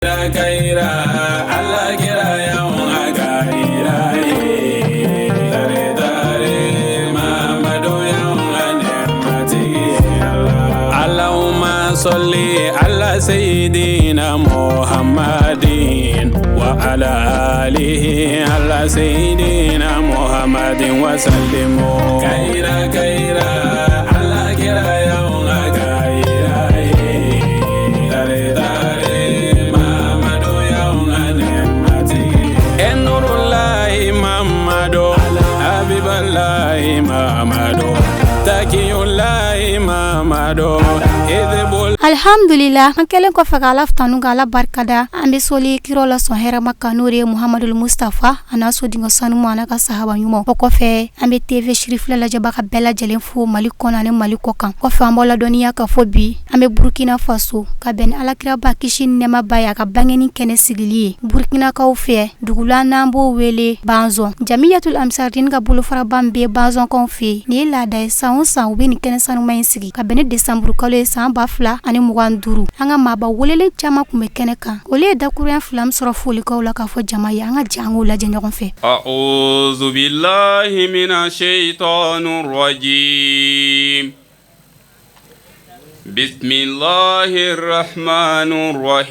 Ala kira Allahumma salli ala sayyidina Muhammadin wa ala alihi ala sayyidina Muhammadin wa sallim. Kayira kayira Ala kira Alhamdulillah, an kɛlen kɔfɛ ka Ala tanu ka Ala barikada, an bɛ soli kira la sɔn hɛrɛma kan, n'o de ye Muhamadul Mustafa, a n'a soden sanuman, a n'a ka sahaba ɲuman. O kɔfɛ, an bɛ TV Sirifila lajɛbaga bɛɛ lajɛlen fo Mali kɔnɔ ani Mali kɔ kan. Kɔfɛ, an b'aw ladɔnniya ka fɔ bi an bɛ Burukina Faso ka bɛn ni Alakiraba kisi ni nɛɛma b'a ye, a ka bangeni kɛnɛ sigili ye Burukinakaw fɛ dugu la n'an b'o wele Banzɔn. Jamiyatul Ansardin ka bolofaraba min bɛ Banzɔnkaw fɛ yen, nin ye laada ye, san o san u bɛ nin kɛnɛ sanuma in sigi ka bɛn ni desanburu kalo ye san 2025. An ka maaba welelen caman tun bɛ kɛnɛ kan. Olu ye dakurunya fila min sɔrɔ folikaw la k'a fɔ jama ye, an ka jɛ an k'o lajɛ ɲɔgɔn fɛ. أعوذ بالله من الشيطان الرجيم بسم الله الرحمن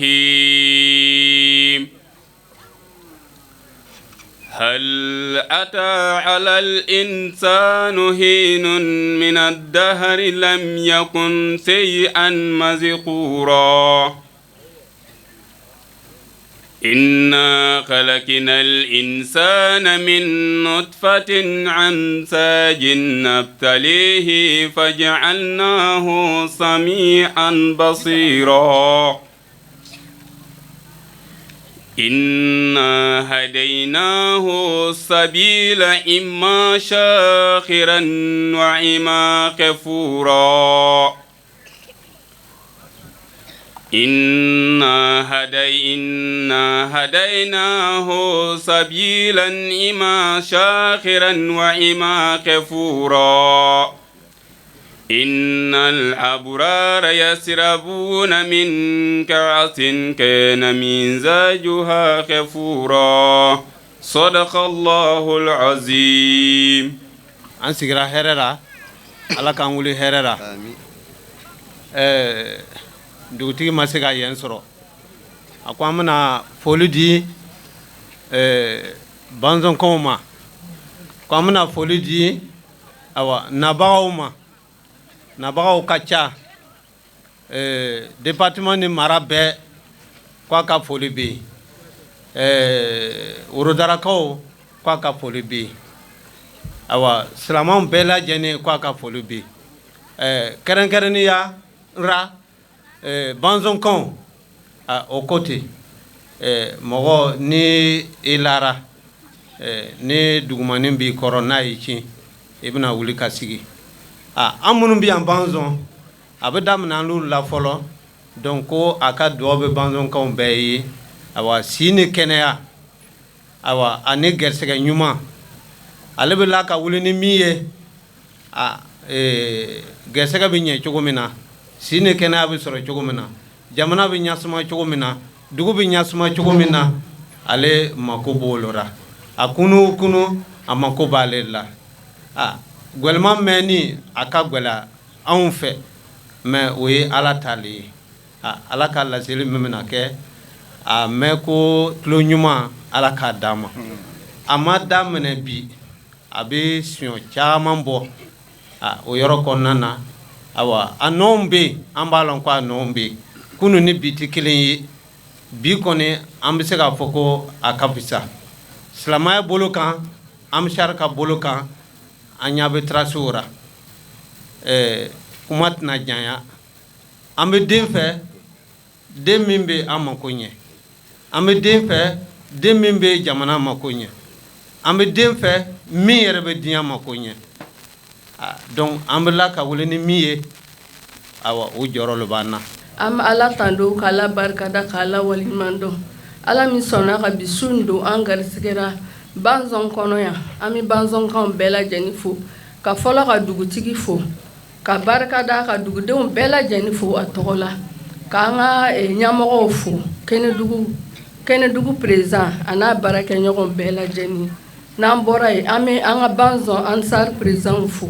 الرحيم هل أتى على الإنسان حين من الدهر لم يكن شيئا مذكورا إنا خلقنا الإنسان من نطفة أمشاج نبتليه فجعلناه سميعا بصيرا إنا هديناه السبيل إما شاكرا وإما كفورا إنا هديناه سبيلا إما شاكرا وإما كفورا إن الأبرار يشربون من كأس كان مزاجها كافورا صدق الله العظيم. An sigira hɛrɛ la, Ala k'an wuli hɛrɛ la. Dugutigi ma se ka yen sɔrɔ, a ko an bɛna foli di banzɔnkaw ma, ko an bɛna foli di awa nabagaw ma. Nabagaw ka ca, département ni mara bɛɛ k'a ka foli bɛ yen, worodarakaw k'a ka foli bɛ yen, awa silamɛw bɛɛ lajɛlen k'a ka foli bɛ yen, kɛrɛnkɛrɛnnenya ra banzɔnkaw. O ko ten, mɔgɔ ni i lara, ni dugumanin b'i kɔrɔ, n'a y'i cin, i bɛna wuli ka sigi. An minnu bɛ yan Banzɔn, a bɛ daminɛ an l'olu la fɔlɔ. Donc ko a ka dugawu bɛ banzɔnkaw bɛɛ ye, awa si ni kɛnɛya, awa ani gɛrɛsɛgɛ ɲuman. Ale bɛ la ka wuli ni min ye, a gɛrɛsɛgɛ bɛ ɲɛ cogo min na, si ni kɛnɛya bɛ sɔrɔ cogo min na, jamana bɛ ɲasuma cogo min na, dugu bɛ ɲasuma cogo min na, ale mako b'o la. A kunu kunu, a mako b'ale la. A gwɛlɛman mɛnni a ka gwɛlɛya anw fɛ, mais o ye Ala ta le ye. Ala ka laseli min bɛna kɛ, a mɛn ko tulo ɲuman, Ala k'a d'an ma. A ma daminɛ bi, a bɛ siɲɔ caman bɔ o yɔrɔ kɔnɔna na. Awa a nɔw bɛ yen, an b'a lɔn ko a nɔw bɛ yen. Kunun ni bi tɛ kelen ye. Bi kɔni, an bɛ se k'a fɔ ko a ka fisa silamɛya bolo kan, Ansar ka bolo kan, an ɲɛ bɛ tracew ra. Kuma tɛna janya. An bɛ den fɛ, den min bɛ an mako ɲɛ. An bɛ den fɛ, den min bɛ jamana mako ɲɛ. An bɛ den fɛ min yɛrɛ bɛ diɲɛ mako ɲɛ. Donc an bɛ la ka wele ni min ye, awa o jɔyɔrɔ de b'an na. An bɛ Ala tando, k' Ala barikada, k' Ala waleɲuman dɔn, Ala min sɔnna ka bi su in don an garisɛgɛra Banzɔn kɔnɔ yan. An bɛ Banzɔnkanw bɛɛ lajɛlen fo, ka fɔlɔ ka dugutigi fo, ka barika da, ka dugudenw bɛɛ lajɛlen fo a tɔgɔ la, k'an ka ɲɛmɔgɔw fo. Kɛnɛdugu président a n'a baarakɛɲɔgɔn bɛɛ lajɛlen. N'an bɔra yen, an bɛ an ka Banzɔn Ansar président fo,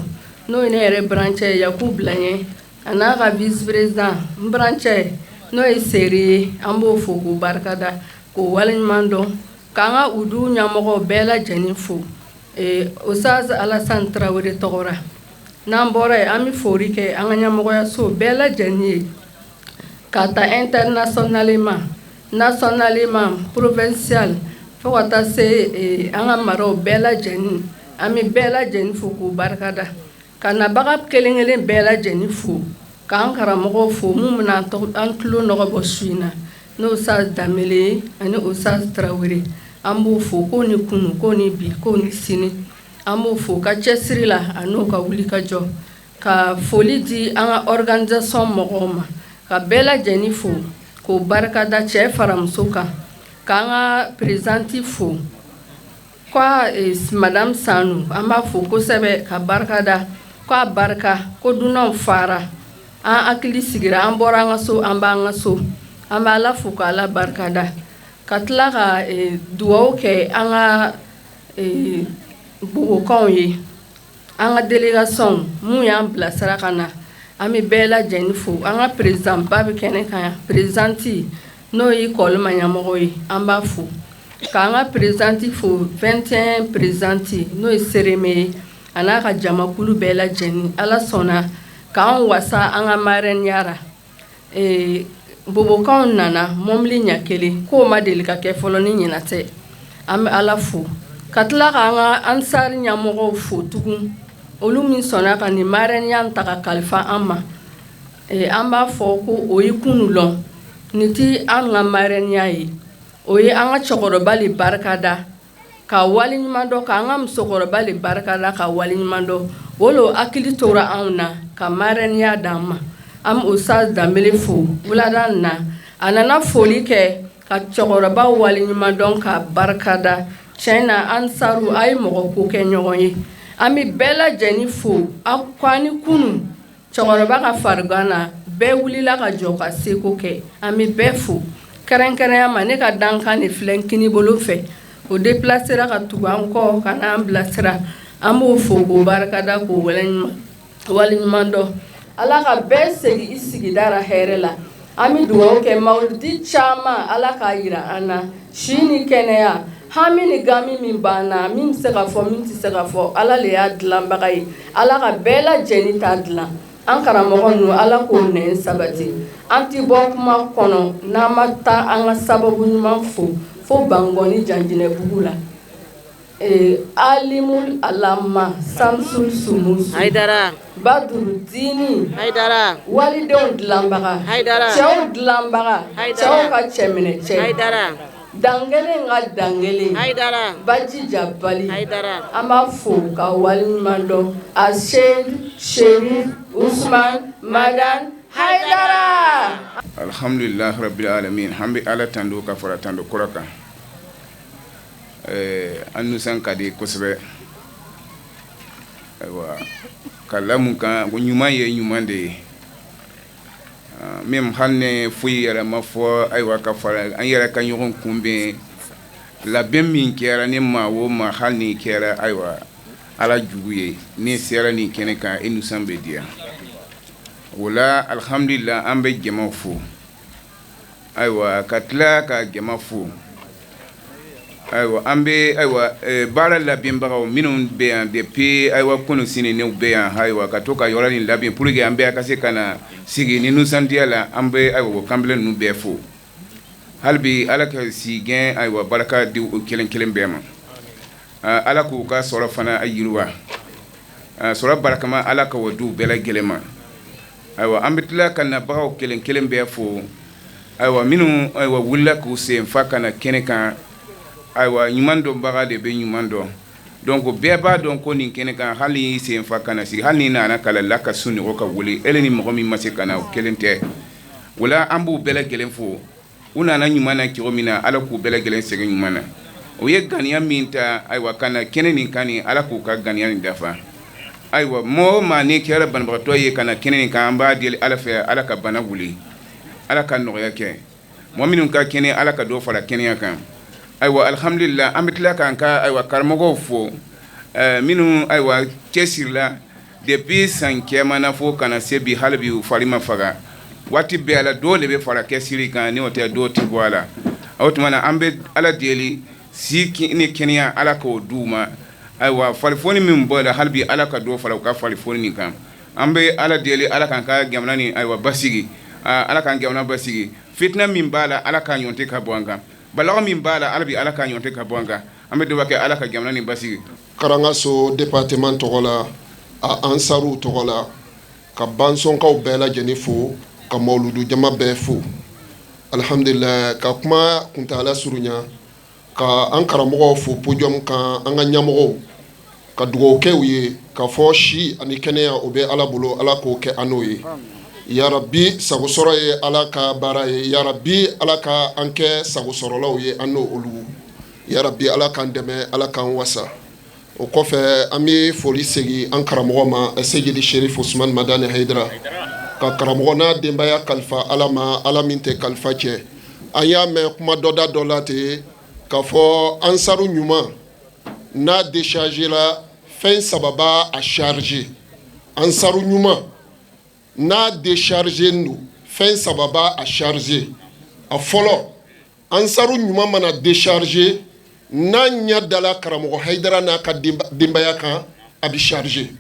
n'o ye ne yɛrɛ burancɛ ye Yaku Bilaɲɛ, a n'a ka vice président n burancɛ, n'o ye Seri ye. An b'o fo k'o barikada, k'o waleɲuman dɔn, k'an ka udu ɲɛmɔgɔw bɛɛ lajɛlen fo, Ustaz Alassane Tarawele tɔgɔ ra. N'an bɔra yen, an bɛ foli kɛ an ka ɲɛmɔgɔyaso bɛɛ lajɛlen ye, ka ta internationalement, nationalement, provincial, fo ka taa se an ka maraw bɛɛ lajɛlen. An bɛ bɛɛ lajɛlen fo k'u barikada, ka nabaga kelen kelen bɛɛ lajɛlen fo, k'an karamɔgɔw fo, mun bɛna an tulo nɔgɔ bɔ su in na, n'o Ustaz Danbele ye ani Ustaz Tarawele. An b'o fo k'o ni kunu, k'o ni bi, k'o ni sini. An b'o fo ka cɛsiri la a n'o ka wuli ka jɔ. Ka foli di an ka organisation mɔgɔw ma, ka bɛɛ lajɛlen fo k'o barikada, cɛ fara muso kan, k'an ka présidente fo, ko madame Sanu, an b'a fo kosɛbɛ ka barikada, k'a barika ko dunanw fara, an hakili sigira, an bɔra an ka so, an b'an ka so. An bɛ Ala fo k'Ala barikada, ka tila ka dugawu kɛ an ka bobokanw ye, an ka délégation mun y'an bilasira ka na. An bɛ bɛɛ lajɛlen fo. An ka président ba bɛ kɛnɛ kan yan, présidente, n'o ye kɔlima ɲɛmɔgɔ ye, an b'a fo, k'an ka présidente fo, 21 présidente, n'o ye Sereme ye, a n'a ka jamakulu bɛɛ lajɛlen. Ala sɔnna k'an wasa an ka marraine ra. Bobokanw nana mɔbili ɲɛ kelen, k'o ma deli ka kɛ fɔlɔ ni ɲinan tɛ. An bɛ Ala fo, ka tila k'an ka ansari ɲɛmɔgɔw fo tugun, olu min sɔnna ka nin marraine ta ka kalifa an ma. An b'a fɔ ko o ye kunu lɔn nin ti an ka marraine ye. O ye an ka cɛkɔrɔba le barikada ka waleɲuman dɔn, k'an ka musokɔrɔba le barikada ka waleɲuman dɔn. O lo hakili tora anw na ka marraine d'an ma. An bɛ Ustaz Danbele fo wulada in na. A nana foli kɛ ka cɛkɔrɔba waleɲuman dɔn ka barikada. Tiɲɛ na, ansaru, a ye mɔgɔ ko kɛ ɲɔgɔn ye. An bɛ bɛɛ lajɛlen fo aw ko ani kunu cɛkɔrɔba ka farigan na, bɛɛ wulila ka jɔ ka seko kɛ. An bɛ bɛɛ fo kɛrɛnkɛrɛnya ma. Ne ka dankan de filɛ n kini bolo fɛ, o déplacera ka tugu an kɔ ka n'an bilasira. An b'o fo k'o barikada, k'o waleɲuman dɔn. Ala ka bɛɛ segin i sigida la hɛrɛ la. An bɛ dugawu kɛ, mawuludi caman, Ala k'a yira an na, si ni kɛnɛya. Hami ni gami min b'an na, min bɛ se ka fɔ, min tɛ se ka fɔ, Ala le y'a dilanbaga ye. Ala ka bɛɛ lajɛlen ta dilan. An karamɔgɔ ninnu, Ala k'o nɛn sabati. An tɛ bɔ kuma kɔnɔ n'an ma taa an ka sababu ɲuman fo fo Bangɔni Janjinɛbugu la, Alimul Alama Samsul Sumusu. Hayidara. Badurudini. Hayidara. Walidenw dilanbaga. Hayidara. Cɛw dilanbaga. Hayidara. Cɛw ka cɛminɛ cɛ. Hayidara. Dankelen ka dankelen. Hayidara. Baji Jabali. Hayidara. An b'a fo ka waleɲuman dɔn, a Seyidu Serif Usman Madan Hayidara. Alhamdulilah rabbil alamin. An bɛ Ala tando ka fara tando kɔrɔ kan. An nisɔn ka di kosɛbɛ. Ayiwa, ka lamu kan ko ɲuman ye ɲuman de ye même hali ne foyi yɛrɛ ma fɔ. Ayiwa, ka fara an yɛrɛ ka ɲɔgɔn kunbɛn, labɛn min kɛra ni maa o maa, hali ni kɛra, ayiwa, Ala jugu ye, ni sera nin kɛnɛ kan, i nisɔn bɛ diya o la. Alhamdulillah, an bɛ jama fo. Ayiwa, ka tila ka jama fo. Ayiwa, an bɛ, ayiwa, baara labɛnbagaw minnu bɛ yan depuis, ayiwa, kunun sini n'u bɛ yan, ayiwa, ka to ka yɔrɔ nin labɛn pour que an bɛɛ ka se ka na sigi ni nisɔndiya la, an bɛ, ayiwa, o kanbilen ninnu bɛɛ fo. Hali bi, Ala ka si gɛn, ayiwa, barika di u kelen kelen bɛɛ ma. Ala k'u ka sɔrɔ fana yiriwa, sɔrɔ barakama, Ala ka o di u bɛɛ lajɛlen ma. Ayiwa, an bɛ tila ka nabagaw kelen kelen bɛɛ fo. Ayiwa, minnu, ayiwa, wulila k'u sen fa ka na kɛnɛ kan. Ayiwa, ɲuman dɔnbaga de bɛ ɲuman dɔn. Donc bɛɛ b'a dɔn ko nin kɛnɛ kan, hali y'i sen fa ka na sigi, hali ni nana kala la ka sunɔgɔ ka wuli, ele ni mɔgɔ min ma se ka na, o kelen tɛ. O la, an b'u bɛɛ lajɛlen fo. U nana ɲuman na cogo min na, Ala k'u bɛɛ lajɛlen segin ɲuman na. U ye ganiya min ta, ayiwa, ka na kɛnɛ nin kan nin, Ala k'u ka ganiya nin dafa. Ayiwa, mɔgɔ o maa n'i kɛra banabagatɔ ye ka na kɛnɛ nin kan, an b'a deli Ala fɛ, Ala ka bana wuli, Ala ka nɔgɔya kɛ. Mɔgɔ minnu ka kɛnɛ, Ala ka dɔ fara kɛnɛya kan. Ayiwa, alihamdulila, an bɛ tila k'an ka, ayiwa, karamɔgɔw fo, minnu, ayiwa, cɛsirila depuis san caman na fo ka na se bi. Hali bi u fari ma faga. Waati bɛɛ a la, dɔw de bɛ fara cɛsiri kan, ni o tɛ, dɔw tɛ bɔ a la. O tuma na, an bɛ Ala deli, si ni kɛnɛya, Ala k'o d'u ma. Ayiwa, farifoni min bɔ la, hali bi Ala ka dɔ fara u ka farifoni nin kan. An bɛ Ala deli, Ala k'an ka jamana ni, ayiwa, basigi. Ala k'an jamana basigi. Fitina min b'a la, Ala k'a ɲɔnti ka bɔ an kan. Balaga min b'a la, ala bi Ala k'a ɲɔnti ka bɔ an kan. An bɛ duba kɛ, Ala ka jamana ni basigi. Karangaso département tɔgɔ la, a ansaruw tɔgɔ la, ka bansɔnkaw bɛɛ lajɛlen fo, ka mawuludu jama bɛɛ fo. Alihamdulila, ka kuma kuntaala surunya, ka an karamɔgɔw fo podium kan, an ka ɲɛmɔgɔw, ka dugawu kɛ u ye, ka fɔ si ani kɛnɛya, o bɛ Ala bolo, Ala k'o kɛ an n'o ye. Yarabi, sagosɔrɔ ye Ala ka baara ye. Yarabi, Ala ka an kɛ sagosɔrɔlaw ye, an n'o olu. Yarabi, Ala k'an dɛmɛ, Ala k'an wasa. O kɔfɛ, an bɛ foli segin an karamɔgɔ ma, Seyidi Sherif Usman Madani Hayidara, ka karamɔgɔ n'a denbaya kalifa Ala ma, Ala min tɛ kalifa cɛ. An y'a mɛn kuma dɔda dɔ la ten k'a fɔ ansaru ɲuman n'a déchargera, fɛn saba b'a a chargé. Ansaru ɲuman n'a déchargé don, fɛn saba b'a a chargé. A fɔlɔ, ansaru ɲuman mana déchargé, n'a ɲɛ dala karamɔgɔ Hayidara n'a ka denbaya kan, a bɛ chargé.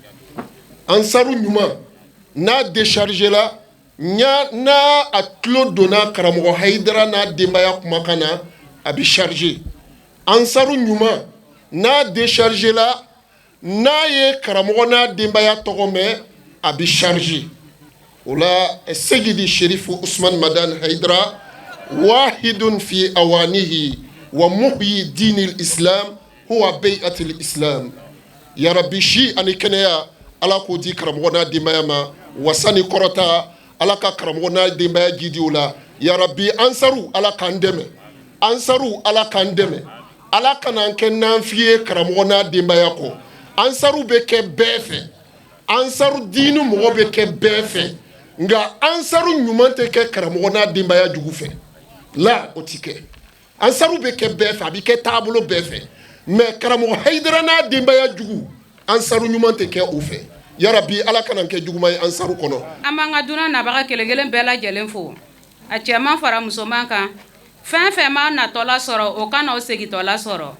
Ansaru ɲuman n'a déchargé la, n'a a tulo donna karamɔgɔ Hayidara n'a denbaya kumakan na, a bɛ chargé. Ansaru ɲuman n'a déchargé la, n'a ye karamɔgɔ n'a denbaya tɔgɔ mɛn, a bɛ chargé. O la, Seyidi Sherifu Usman Madani Hayidara, wahidun fi awanihi wa muhyi dinil islam huwa bai'atil islam. Yarabi, si ani kɛnɛya, Ala k'o di karamɔgɔ n'a denbaya ma. Wasa ni kɔrɔta, Ala ka karamɔgɔ n'a denbaya jidi o la. Yarabi, ansaru, Ala k'an dɛmɛ. Ansaru, Ala k'an dɛmɛ. Ala kana an kɛ nanfi ye karamɔgɔ n'a denbaya kɔ. Ansaru bɛ kɛ bɛɛ fɛ, ansaru diini mɔgɔ bɛ kɛ bɛɛ fɛ, nka ansaru ɲuman tɛ kɛ karamɔgɔ n'a denbaya jugu fɛ la, o ti kɛ. Ansaru bɛ kɛ bɛɛ fɛ, a bɛ kɛ taabolo bɛɛ fɛ, mais karamɔgɔ Hayidara n'a denbaya jugu, ansaru ɲuman tɛ kɛ o fɛ. Yarabi, Ala kana kɛ juguman ye ansaru kɔnɔ. An b'an ka dunan nabaga kelen kelen bɛɛ lajɛlen fo, a cɛman fara musoman kan. Fɛn fɛn m'a natɔla sɔrɔ, o kana o segintɔla sɔrɔ.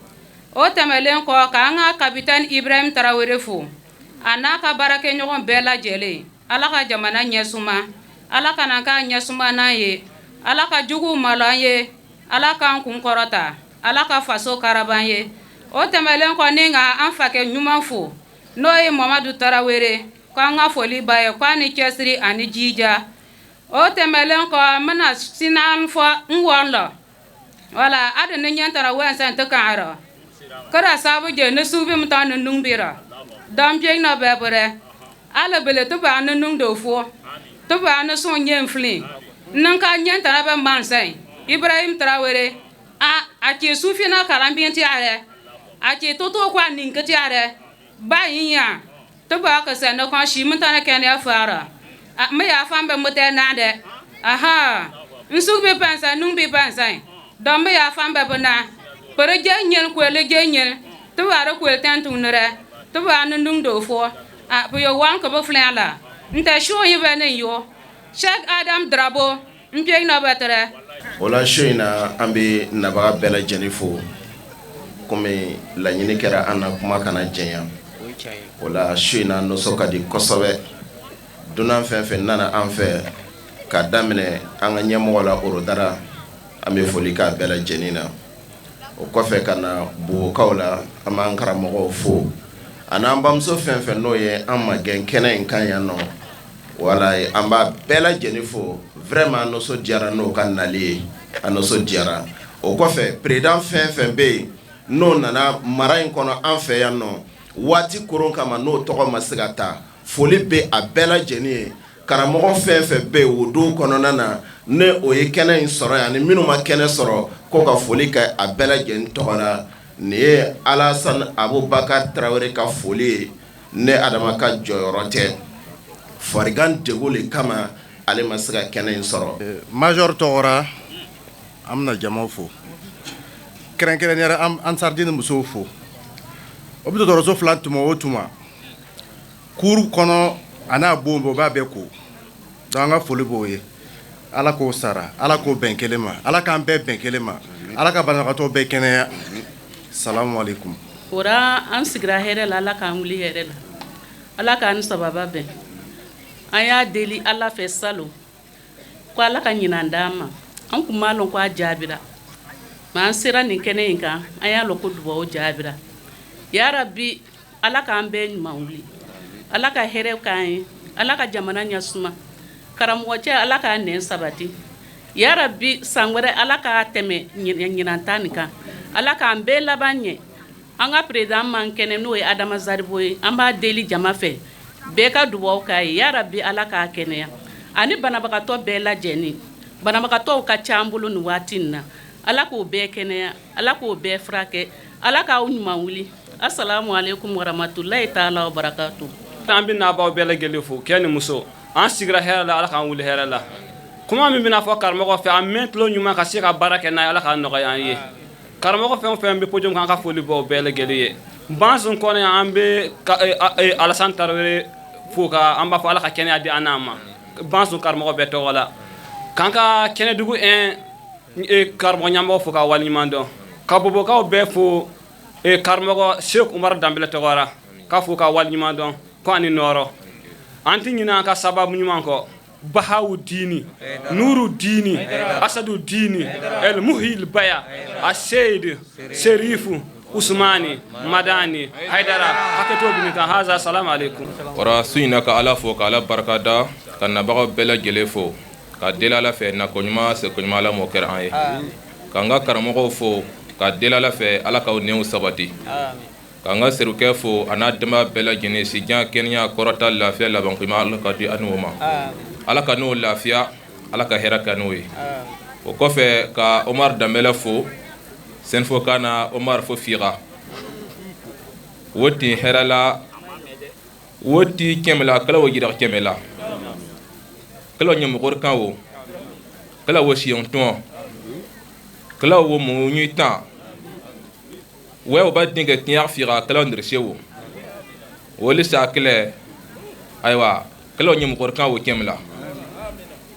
O tɛmɛlen kɔ, k'an ka capitaine Ibrahim Tarawele fo, a n'a ka baarakɛɲɔgɔn bɛɛ lajɛlen. Ala ka jamana ɲɛsuma, Ala kana k'a ɲɛsuma n'an ye, Ala ka juguw malo an ye, Ala k'an kun kɔrɔta, Ala ka faso karaban ye. O tɛmɛlen kɔ, ni ka an fakɛ ɲuman fo, n'o ye Mamadu Tarawele, k'an ka foli ba ye, k'a ni cɛsiri ani jija. O tɛmɛlen kɔ, n bɛna sinan fɔ n wɔn lɔ wala a ni ɲɛ tara wɛnsɛn tɛ kan kɛra sabu je ni subi mi taa ni nung bira dɔn piɛ na bɛɛ bɛrɛ ala bele to ba ni nung do fo to ba ni sɔn ɲɛ filin n ka ɲɛ tara bɛ mansɛn Ibrahim Tarawele a a ci sufina kalan bin ti yɛrɛ a ci toto ko a nin kiti yɛrɛ ba yin ya to ba ka sɛ ne kɔn si min tana kɛnɛya fara a me ya fan bɛ motɛ na dɛ aha n su bɛ pansa nun bɛ pansa dɔn me ya fan bɛ bɛ na pere jɛ nyɛl kwele jɛ nyɛl to ba re kwele tɛn tun rɛ to ba ni nun do fo a bɛ yo wan ka bɛ filɛ la n tɛ su yi bɛ ne yo Cheikh Adam Drabo n piɛ na bɛ tɛrɛ. O la, su in na, an bɛ nabaga bɛɛ lajɛlen fo. Komi laɲini kɛra an na, kuma kana jɛnya o la, su in na nisɔn ka di kosɛbɛ. Dunan fɛn fɛn nana an fɛ, ka daminɛ an ka ɲɛmɔgɔ la Orodara, an bɛ foli k'a bɛɛ lajɛlen na. O kɔfɛ, ka na Bobokaw la, an b'an karamɔgɔw fo, ani an bamuso fɛn fɛn n'o ye an magɛn kɛnɛ in kan yan nɔ. Wala, an b'a bɛɛ lajɛlen fo. Vraiment, nisɔn diyara n'o ka nali ye, a nisɔn diyara. O kɔfɛ, président fɛn fɛn bɛ yen n'o nana mara in kɔnɔ an fɛ yan nɔ waati koron kama, n'o tɔgɔ ma se ka ta, foli bɛ a bɛɛ lajɛlen ye. Karamɔgɔ fɛn fɛn bɛ yen o don kɔnɔna na, ne o ye kɛnɛ in sɔrɔ yan, ani minnu ma kɛnɛ sɔrɔ, ko ka foli kɛ a bɛɛ lajɛlen tɔgɔ la. Nin ye Alassane Abubakar Tarawele ka foli ye. Ne Adama ka jɔyɔrɔ tɛ, farigan degun le kama ale ma se ka kɛnɛ in sɔrɔ. Major tɔgɔra. An bɛna jamaw fo, kɛrɛnkɛrɛnnenya an ansariden musow fo. O bɛ dɔgɔtɔrɔso fila tuma o tuma kuuru kɔnɔ a n'a bon bɛɛ, o b'a bɛɛ ko. Donc an ka foli b'o ye. Ala k'o sara, Ala k'o bɛn kelen ma, Ala k'an bɛɛ bɛn kelen ma, Ala ka banabagatɔ bɛɛ kɛnɛya. Salamu aleykum. O ra an sigira hɛrɛ la, Ala k'an wuli hɛrɛ la, Ala k'an ni sababa bɛn. An y'a deli Ala fɛ salon ko Ala ka ɲinan d'an ma. An kun m'a lɔn ko a jaabira, mais an sera nin kɛnɛ in kan, an y'a lɔn ko dubaw jaabira. Yarabi, Ala k'an bɛɛ ɲuman wuli, Ala ka hɛrɛ k'an ye, Ala ka jamana ɲɛsuma. Karamɔgɔcɛ, Ala k'a nɛn sabati. Yarabi, san wɛrɛ Ala k'a tɛmɛ ɲinan ta nin kan, Ala k'an bɛɛ laban ɲɛ. An ka président man kɛnɛ, n'o ye Adama Zaribo ye, an b'a deli jama fɛ, bɛɛ ka dubaw k'a ye. Yarabi, Ala k'a kɛnɛya ani banabagatɔ bɛɛ lajɛlen. Banabagatɔw ka ca an bolo nin waati in na, Ala k'o bɛɛ kɛnɛya, Ala k'o bɛɛ furakɛ, Ala k'aw ɲuman wuli. Asalamu aleykum waramatulayi taala wa barakatu. An bɛ n'abaw bɛɛ lajɛlen fo, kɛ ni muso. An sigira hɛrɛ la, Ala k'an wuli hɛrɛ la. Kuma min bɛna fɔ karamɔgɔ fɛ, an mɛn tulo ɲuman ka se ka baara kɛ n'a ye, Ala k'an nɔgɔya an ye. Karamɔgɔ fɛn o fɛn bɛ podium kan, an ka foli b'aw bɛɛ lajɛlen ye. Banson kɔnɔ, an bɛ Alassane Tarawele fo, ka an b'a fɔ Ala ka kɛnɛya di an n'a ma, Banson karamɔgɔ bɛɛ tɔgɔ la. K'an ka Kɛnɛdugu 1 karamɔgɔ ɲɛmɔgɔ fo ka waleɲuman dɔn, ka Bobokaw bɛɛ fo karamɔgɔ Seku Umaru Danbɛlɛ tɔgɔ la, k'a fo ka waleɲuman dɔn ko ani nɔɔrɔ. An tɛ ɲinɛ an ka sababu ɲuman kɔ: Bahawu Dini, Nuru Dini, Asadu Dini, El Muhil Baya, Aseyidu Serifu Usumani Madani Hayidara. Hakɛto bɛ kan. Haza, salamu aleykum. Wara su in na, ka Ala fo, ka Ala barika da, ka nabagaw bɛɛ lajɛlen fo, ka deli Ala fɛ, nako ɲuman, seko ɲuman, Ala m'o kɛra an ye. K'an ka karamɔgɔw fo, ka deli Ala fɛ, Ala k'aw nɛw sabati. K'an ka serikɛ fo a n'a denbaya bɛɛ lajɛlen, sijan, kɛnɛya, kɔrɔta, lafiya, labanko ɲuman, Ala ka di an n'o ma, Ala ka n'o lafiya, Ala ka hɛrɛ ka n'o ye. O kɔfɛ, ka Omar Danbɛlɛ fo, senfo ka na Omar fo figa wo ti hɛrɛ la, wo ti kɛmɛ la, kala wo jira kɛmɛ la, kala ɲɛmɔgɔ kan wo, kala wo siyɔn tɔn, kala wo mun tan wɛ o ba denkɛ tiɲɛ figa kala ndirise wo woli sa kɛlɛ. Ayiwa, kala ɲɛmɔgɔ kan wo kɛmɛ la,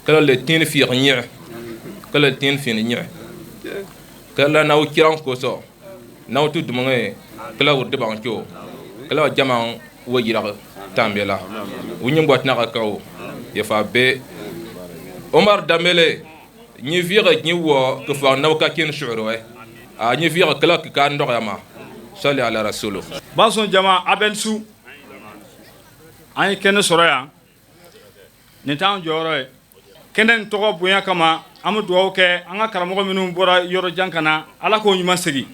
kala le tin figa ɲɛ, kala tin fin ɲɛ, kala n'aw kiran kosɔn n'aw tu dumuni ye, kala wo deban co, kala jama wo jira tanbe la u ɲɛ tɛna ka kaw yafa bɛɛ. Omar Danbɛlɛ ɲɛ figa ɲɛ wɔ ka fɔ n'aw ka kin sɔrɔ a ɲɛ figa kala ka nɔgɔya ma. Sali ala rasulu. Basɔn jama, a bɛ su, an ye kɛnɛ sɔrɔ yan. Nin t'an jɔyɔrɔ ye. Kɛnɛ nin tɔgɔ bonya kama, an bɛ dugawu kɛ an ka karamɔgɔ minnu bɔra yɔrɔ jan ka na, Ala k'o ɲuman segin.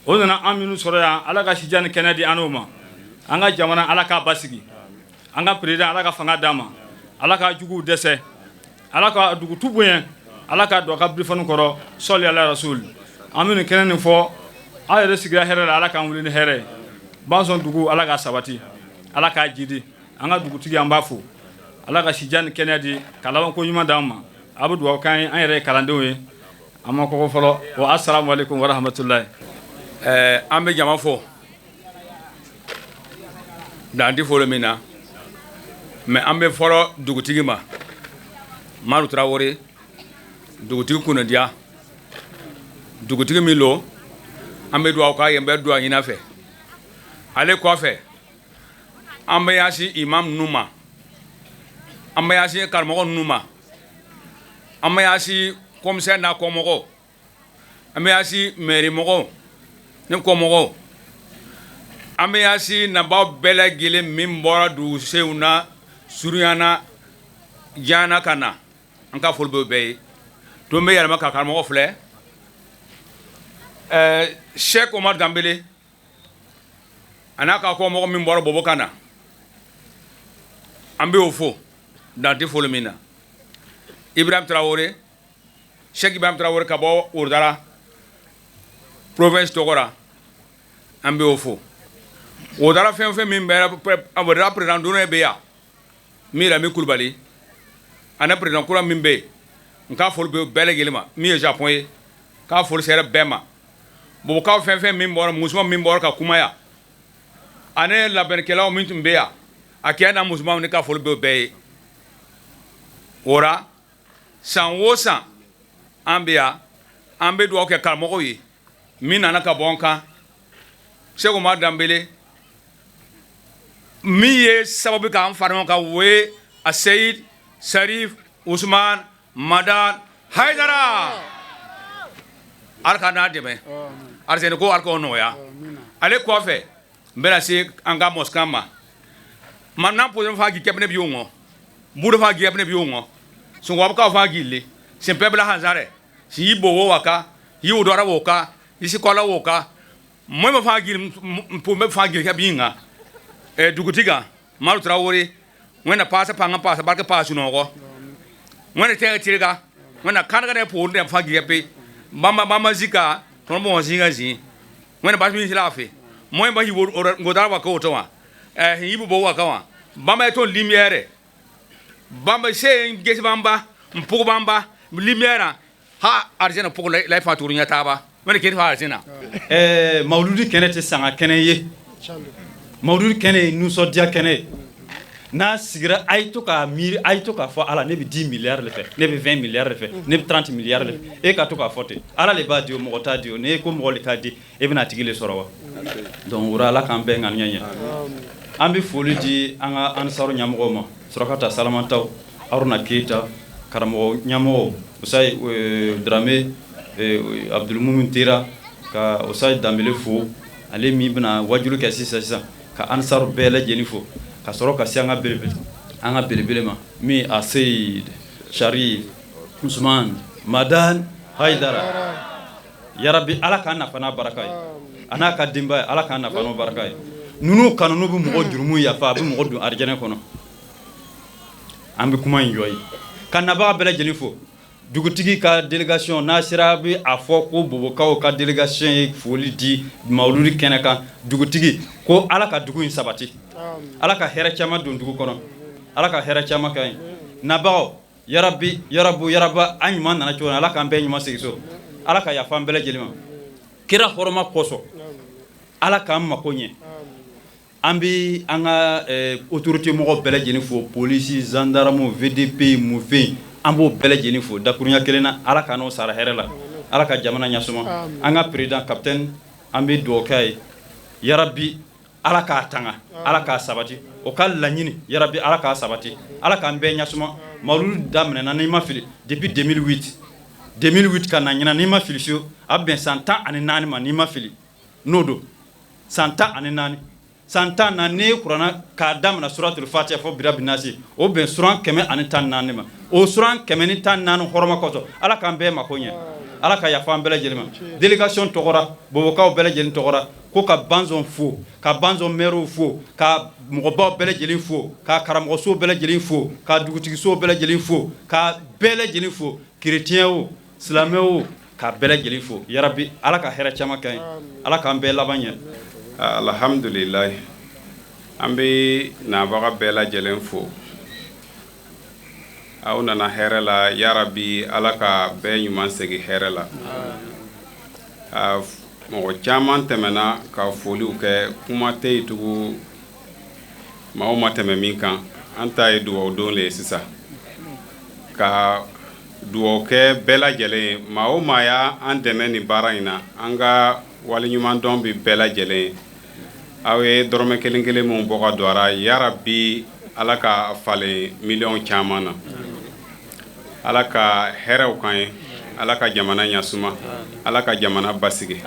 O nana an minnu sɔrɔ yan, Ala ka sijan ni kɛnɛ di an n'o ma. An ka jamana, Ala k'a basigi. An ka président, Ala ka fanga d'an ma, Ala ka juguw dɛsɛ, Ala ka dugutu bonya, Ala ka don a ka birifani kɔrɔ. Sɔli ala rasul. An bɛ nin kɛnɛ nin fɔ, aw yɛrɛ sigira hɛrɛ la, Ala k'an wuli ni hɛrɛ ye. Basɔn dugu, Ala ka sabati, Ala k'a jidi. An ka dugutigi, an b'a fo, Ala ka sijan ni kɛnɛya di, ka laban ko ɲuman d'an ma. A bɛ dugawu k'an ye, an yɛrɛ ye kalandenw ye, an ma kɔgɔ fɔlɔ wa. Assalamu alaikum wa rahmatullahi. An bɛ jama fo dan tɛ foli min na, mais an bɛ fɔlɔ dugutigi ma, Madu Tarawele, dugutigi kunnadiya, dugutigi min lo, an bɛ dugawu k'a ye, n bɛ dugawu ɲini a fɛ. Ale kɔfɛ, an bɛ yaasi imam ninnu ma, an bɛ yaasi karamɔgɔ ninnu ma, an bɛ yaasi commissaire n'a kɔmɔgɔw, an bɛ yaasi mairie mɔgɔw ni kɔmɔgɔw, an bɛ yaasi nabaw bɛɛ lajɛlen min bɔra dugusenw na, surunyana, jana ka na, an ka foli bɛ bɛɛ ye. Don bɛ yɛlɛma ka karamɔgɔ filɛ, Cheikh Omar Danbele a n'a ka kɔmɔgɔ min bɔra Bobo ka na, an bɛ o fo dan tɛ foli min na. Ibrahim Traoré, Cheikh Ibrahim Traoré ka bɔ Orodara province tɔgɔ la, an bɛ o fo. Orodara fɛn o fɛn min bɛ Orodara président d'honneur bɛ yan, min yɛrɛ min Kulubali, ani président kura min bɛ yen, n ka foli bɛ bɛɛ lajɛlen ma, min ye Japon ye. K'a foli sera bɛɛ ma. Bobokaw fɛn fɛn min bɔra, musoman min bɔra ka kuma yan, ani labɛnnikɛlaw min tun bɛ yan, a kɛ n'a musomanw, ne ka foli bɛ bɛɛ ye. O ra, san o san an bɛ yan, an bɛ dugawu kɛ karamɔgɔw ye min nana ka bɔ an kan, Sɛki Umaru Danbele min ye sababu k'an fara ɲɔgɔn kan, o ye a Seyid Sarif Usman Madan Hayidara. Ala ka n'a dɛmɛ, arizɛni ko ala k'o nɔgɔya. Ale kɔfɛ, n bɛna se an ka mɔsikan ma. Mam na n pʋʋsd fãa gil kɛp neb yʋngõ, buudã fãa gɩ neb yʋngõ, sẽn wa b ka fãa gilli, sẽn pɛ b la sãn zãrɛ, sẽn yi bogo waka, yi wʋdɔrã woka, yi sɩkɔlã woka, moẽmã fãa gil, n pʋʋm fãa gil kɛp yĩnga. Dugtigã Maru Tarawore, Wẽnna paasa pãng n paasa bark, paas sũ-noogɔ, Wẽnna tɛɛg tɩrga, Wẽnna kãnega ne poorẽ dẽmb fãa gɩ pɛ bãmba bãmba zika tõnd bõo zĩigã zĩ. Wẽnna bas mins laafɩ moẽmba yi godara waka woto wã, sẽn yi bo waka wã, bãmba ya tõnd lumière, bãmba see n ges bãmba n pʋg bãmba lumière ha arzɛna pʋg la y fãa tʋgd yã taaba. Wẽnna ket fa arzɛna. Mawuludi kɛnɛ tɛ sanga kɛnɛ ye, mawuludi kɛnɛ ye nisɔndiya kɛnɛ ye. N'a sigira, a ye to k'a miiri, a ye to k'a fɔ Ala: ne bɛ 10 milliards de fɛ, ne bɛ 20 milliards de fɛ, ne bɛ 30 milliards de fɛ. E ka to k'a fɔ ten, Ala de b'a di o, mɔgɔ t'a di o. N'e ko mɔgɔ de k'a di, e bɛna a tigi le sɔrɔ wa? Donc o la, Ala k'an bɛɛ ŋaniya ɲɛ. An bɛ foli di an ka ansaru ɲɛmɔgɔw ma, Surakata Salamataw, Haruna Keyita, karamɔgɔ ɲɛmɔgɔw, Usayi Darame, Abdulmumin Tera, ka Usayi Danbele fo, ale min bɛna wajulu kɛ sisan sisan, ka ansaru bɛɛ lajɛlen fo, ka sɔrɔ ka se an ka belebele ma, min a Seyid Sharif Usman Madan Hayidara. Yarabi, Ala k'an nafa n'a baraka ye, a n'a ka denbaya, Ala k'an nafa n'o baraka ye. Ninnu kanunu bɛ mɔgɔ jurumu yafa, a bɛ mɔgɔ don arijɛnɛ kɔnɔ. An bɛ kuma in jɔ ye ka nabaga bɛɛ lajɛlen fo. Dugutigi ka délégation n'a sera bɛ a fɔ ko Bobokaw ka délégation ye foli di mawuludi kɛnɛ kan. Dugutigi ko Ala ka dugu in sabati, Ala ka hɛrɛ caman don dugu kɔnɔ, Ala ka hɛrɛ caman kɛ yen. Nabagaw, yarabi, yarabu, yaraba, an ɲuman nana cogo min, Ala k'an bɛɛ ɲuman segin so. Ala ka yafa an bɛɛ lajɛlen ma kira hɔrɔma kosɔn. Ala k'an mako ɲɛ. An bɛ an ka autorité mɔgɔw bɛɛ lajɛlen fo, polisi, gendarme, VDP, mufin, an b'o bɛɛ lajɛlen fo dakurunya kelen na. Ala ka n'o sara hɛrɛ la, Ala ka jamana ɲɛsuma. An ka président capitaine, an bɛ dugawu k'a ye. Yarabi, Ala k'a tanga, Ala k'a sabati o ka laɲini. Yarabi, Ala k'a sabati, Ala k'an bɛɛ ɲɛsuma. Mawuludu daminɛna, n'i ma fili, depuis 2008, 2008 ka na ɲinan, n'i ma fili fiyewu, a bɛ bɛn san 14 ma, n'i ma fili n'o don, san 14. San 14, n'i ye kuranna k'a daminɛ suratul fatiha fɔ birabi nasi, o bɛn suran 114 ma. O suran 114 hɔrɔma kosɔn, Ala k'an bɛɛ mako ɲɛ, Ala ka yafa an bɛɛ lajɛlen ma. Délégation tɔgɔra, Bobokaw bɛɛ lajɛlen tɔgɔra, ko ka Banzɔn fo, ka Banzɔn maires fo, ka mɔgɔbaw bɛɛ lajɛlen fo, ka karamɔgɔso bɛɛ lajɛlen fo, ka dugutigiso bɛɛ lajɛlen fo, ka bɛɛ lajɛlen fo, chrétien o, silamɛ o, ka bɛɛ lajɛlen fo. Yarabi, Ala ka hɛrɛ caman kɛ ye, Ala k'an bɛɛ laban ɲɛ. Alhamdulilayi, an bɛ nabaga bɛɛ lajɛlen fo. Aw nana hɛrɛ la. Yarabi, Ala ka bɛɛ ɲuman segin hɛrɛ la. Mɔgɔ caman tɛmɛna ka foliw kɛ, kuma tɛ yen tugun maaw ma tɛmɛ min kan. An ta ye dugawu don le ye sisan, ka dugawu kɛ bɛɛ lajɛlen ye. Maa o maa y'a an dɛmɛ nin baara in na, an ka waleɲuman dɔn bi bɛɛ lajɛlen ye. Aw ye dɔrɔmɛ kelen kelen min bɔ ka don a ra, yarabi, Ala ka falen miliyɔn caman na. Ala ka hɛrɛw kan ye, Ala ka jamana ɲasuma, Ala ka jamana basigi.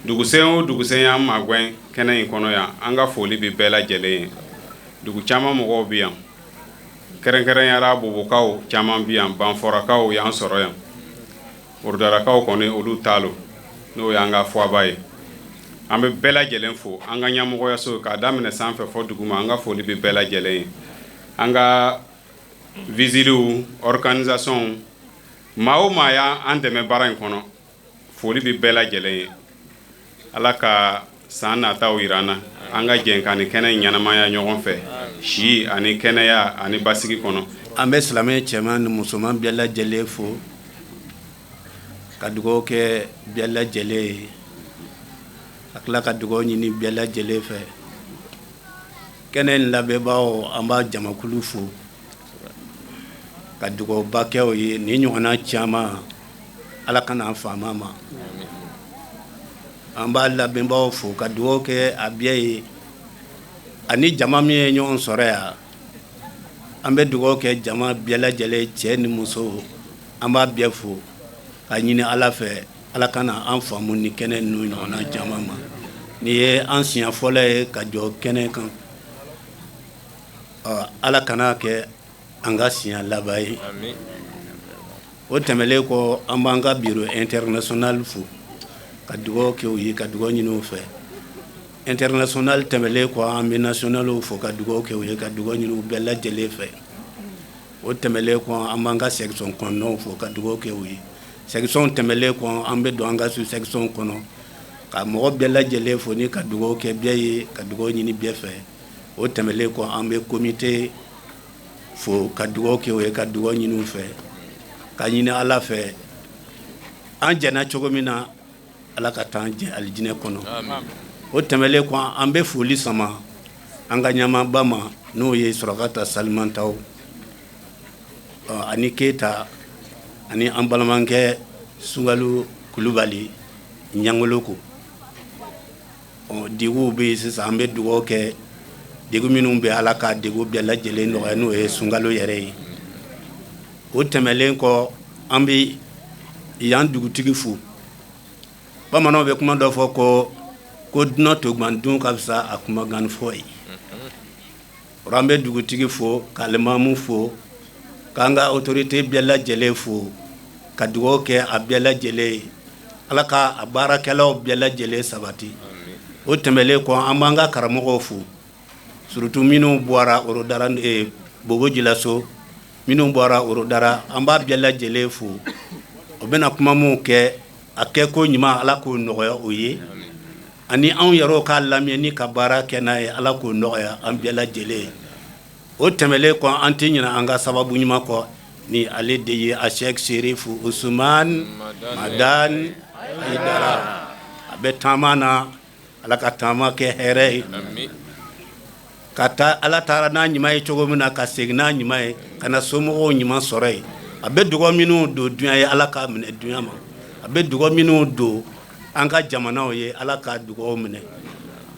Dugusen o dugusen y'an magɛn kɛnɛ in kɔnɔ yan, an ka foli bɛ bɛɛ lajɛlen ye. Dugu caman mɔgɔw bɛ yan, kɛrɛnkɛrɛnyara Bobokaw caman bɛ yan, Banfɔrakaw y'an sɔrɔ yan, Orudarakaw kɔni olu t'a lo, n'o y'an ka fɔba ye. An bɛ bɛɛ lajɛlen fo. An ka ɲɛmɔgɔyaso, k'a daminɛ sanfɛ fɔ duguma, an ka foli bɛ bɛɛ lajɛlen ye. An ka visiliw, organisation, maa o maa y'an dɛmɛ baara in kɔnɔ, foli bɛ bɛɛ lajɛlen ye. Ala ka san nataw yira an na, an ka jɛn ka nin kɛnɛ in ɲɛnamaya ɲɔgɔn fɛ, si ani kɛnɛya ani basigi kɔnɔ. An bɛ silamɛ cɛman ni musoman bɛɛ lajɛlen fo. Ka dugawu kɛ bɛɛ lajɛlen ye, ka tila ka dugawu ɲini bɛɛ lajɛlen fɛ. Kɛnɛ in labɛnbaaw, an b'a jamakulu fo ka dugawuba kɛ o ye. Nin ɲɔgɔnna caman, Ala ka n'an faama ma. An b'a labɛnbaaw fo ka dugawu kɛ a bɛɛ ye, ani jama min ye ɲɔgɔn sɔrɔ yan. An bɛ dugawu kɛ jama bɛɛ lajɛlen, cɛ ni muso, an b'a bɛɛ fo ka ɲini Ala fɛ, Ala ka na an faamu ni kɛnɛ ninnu ɲɔgɔnna caman ma. Nin ye an siɲɛ fɔlɔ ye ka jɔ kɛnɛ kan, Ala kana kɛ an ka siɲɛ laban ye. O tɛmɛnlen kɔ, an b'an ka bureau international fo ka dugawu kɛ u ye, ka dugawu ɲini u fɛ. International tɛmɛnlen kɔ, an bɛ nationalw fo ka dugawu kɛ u ye, ka dugawu ɲini u bɛɛ lajɛlen fɛ. O tɛmɛnlen kɔ, an b'an ka section kɔnɔnaw fo ka dugawu kɛ u ye. Section tɛmɛnlen kɔ, an bɛ don an ka sous section kɔnɔ ka mɔgɔ bɛɛ lajɛlen fo ni ka dugawu kɛ bɛɛ ye, ka dugawu ɲini bɛɛ fɛ. O tɛmɛnlen kɔ, an bɛ comité fo ka dugawu kɛ u ye, ka dugawu ɲini u fɛ, ka ɲini Ala fɛ, an jɛna cogo min na, Ala ka taa an jɛ alijinɛ kɔnɔ. O tɛmɛnlen kɔ, an bɛ foli sama an ka ɲɛmaaba ma, n'o ye Surakata Salimantaw ani Keyita ani an balimakɛ Sunkalo Kulubali Ɲangoloko. Deguw bɛ yen sisan, an bɛ dugawu kɛ degun minnu bɛ, Ala ka degun bɛɛ lajɛlen nɔgɔya, n'o ye sunkalo yɛrɛ ye. O tɛmɛnlen kɔ, an bɛ yan dugutigi fo. Bamananw bɛ kuma dɔ fɔ ko dunan togan dun ka fisa a kumakan fɔ ye. An bɛ dugutigi fo, ka alimamu fo, k'an ka autorité bɛɛ lajɛlen fo, ka dugawu kɛ a bɛɛ lajɛlen ye, Ala ka a baarakɛlaw bɛɛ lajɛlen sabati. O tɛmɛnlen kɔ, an b'an ka karamɔgɔw fo, surtout minnu bɔra Orodara, Bobo Jilaso, minnu bɔra Orodara, an b'a bɛɛ lajɛlen fo. O bɛna kuma minnu kɛ, a kɛ ko ɲuman, Ala k'o nɔgɔya o ye, ani anw yɛrɛw k'a lamɛn ni ka baara kɛ n'a ye, Ala k'o nɔgɔya an bɛɛ lajɛlen. O tɛmɛnlen kɔ, an tɛ ɲinɛ an ka sababu ɲuman kɔ, ni ale de ye a Sɛki Serifu Usumani Madani Hayidara. A bɛ taama na, Ala ka taama kɛ hɛrɛ ye, ka taa Ala taara n'a ɲuman ye cogo min na, ka segin n'a ɲuman ye, ka na somɔgɔw ɲuman sɔrɔ yen. A bɛ dugawu minnu don dunya ye, Ala k'a minɛ dunya ma. A bɛ dugawu minnu don an ka jamanaw ye, Ala ka dugawu minɛ.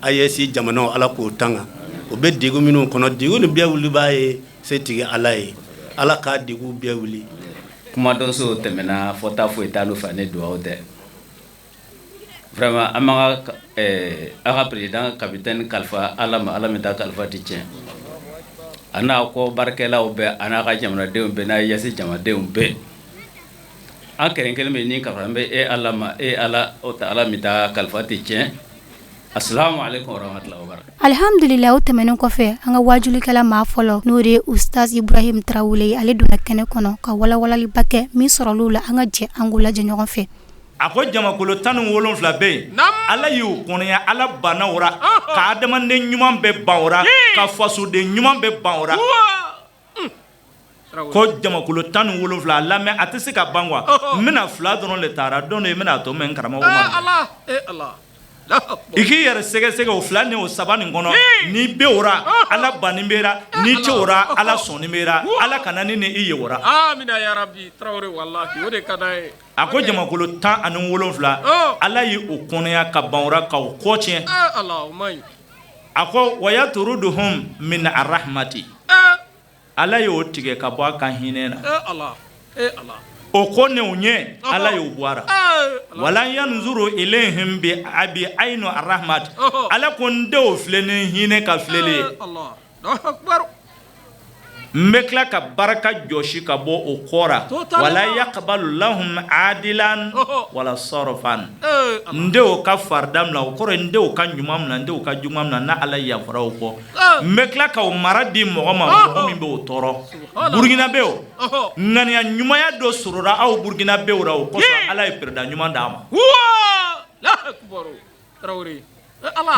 AES jamanaw, Ala k'o tanga. O bɛ degun minnu kɔnɔ, degun nin bɛɛ wulibaa ye setigi Ala ye, Ala ka degun bɛɛ wuli. Kumadɔnso tɛmɛna, fɔta foyi t'a fɛ ni dugawu tɛ. Vraiment, an b'an ka an ka président capitaine kalifa Ala ma, Ala min ta kalifa tɛ tiɲɛ. A n'a kɔ baarakɛlaw bɛɛ, a n'a ka jamanadenw bɛɛ, n'a AES jamanadenw bɛɛ. An kelen kelen bɛ ni kalifa an bɛ e Ala ma, e Ala o ta Ala min ta kalifa tɛ tiɲɛ. Asalamu aleykum warahmatulahi wabarakatuh. Alihamdulila, o tɛmɛnen kɔfɛ, an ka wajulikɛla maa fɔlɔ, n'o de ye Ustaz Ibrahim Tarawele ye, ale donna kɛnɛ kɔnɔ ka walawalaliba kɛ min sɔrɔla la. An ka jɛ an k'o lajɛ ɲɔgɔn fɛ. A ko jamakolo 17 bɛ yen, Ala y'u kɔnɔya, Ala banna o ra, ka adamaden ɲuman bɛɛ ban o ra, ka fasoden ɲuman bɛɛ ban o ra. Ko jamakolo 17, a lamɛn, a tɛ se ka ban quoi. N bɛna fila dɔrɔn de tara don dɔ, i bɛna a tɔ mɛn n karamɔgɔ ma. I k'i yɛrɛ sɛgɛsɛgɛ o fila ni o saba nin kɔnɔ, n'i bɛ o ra, Ala banni b'e ra, n'i tɛ o ra, Ala sɔnni b'e ra. Ala kana ne ni i ye o ra. A ko jamakolo 17, Ala ye o kɔnɔya ka ban o ra, ka o kɔ tiɲɛ. A ko wayaturuduhum min arahmati, Ala y'o tigɛ ka bɔ a ka hinɛ na. O ko ne o ɲɛ, Ala y'o bɔ a ra. Wala yanzuru ilayhim bi abi aynu arahmati, Ala ko n tɛ o filɛ ni hinɛ ka filɛli ye. N bɛ tila ka barika jɔsi ka bɔ o kɔ ra. Wala yaqbalu lahum adilan wala sarfan, n tɛ o ka farida minɛ, o kɔrɔ n tɛ o ka ɲuman minɛ, n tɛ o ka juguman minɛ, n'a Ala yafara o kɔ. N bɛ tila ka o mara di mɔgɔ ma, mɔgɔ min bɛ o tɔɔrɔ. Burukinabew, ŋaniya ɲumanya dɔ sɔrɔla aw Burukinabew ra, o kosɔn Ala ye président ɲuman d'a ma.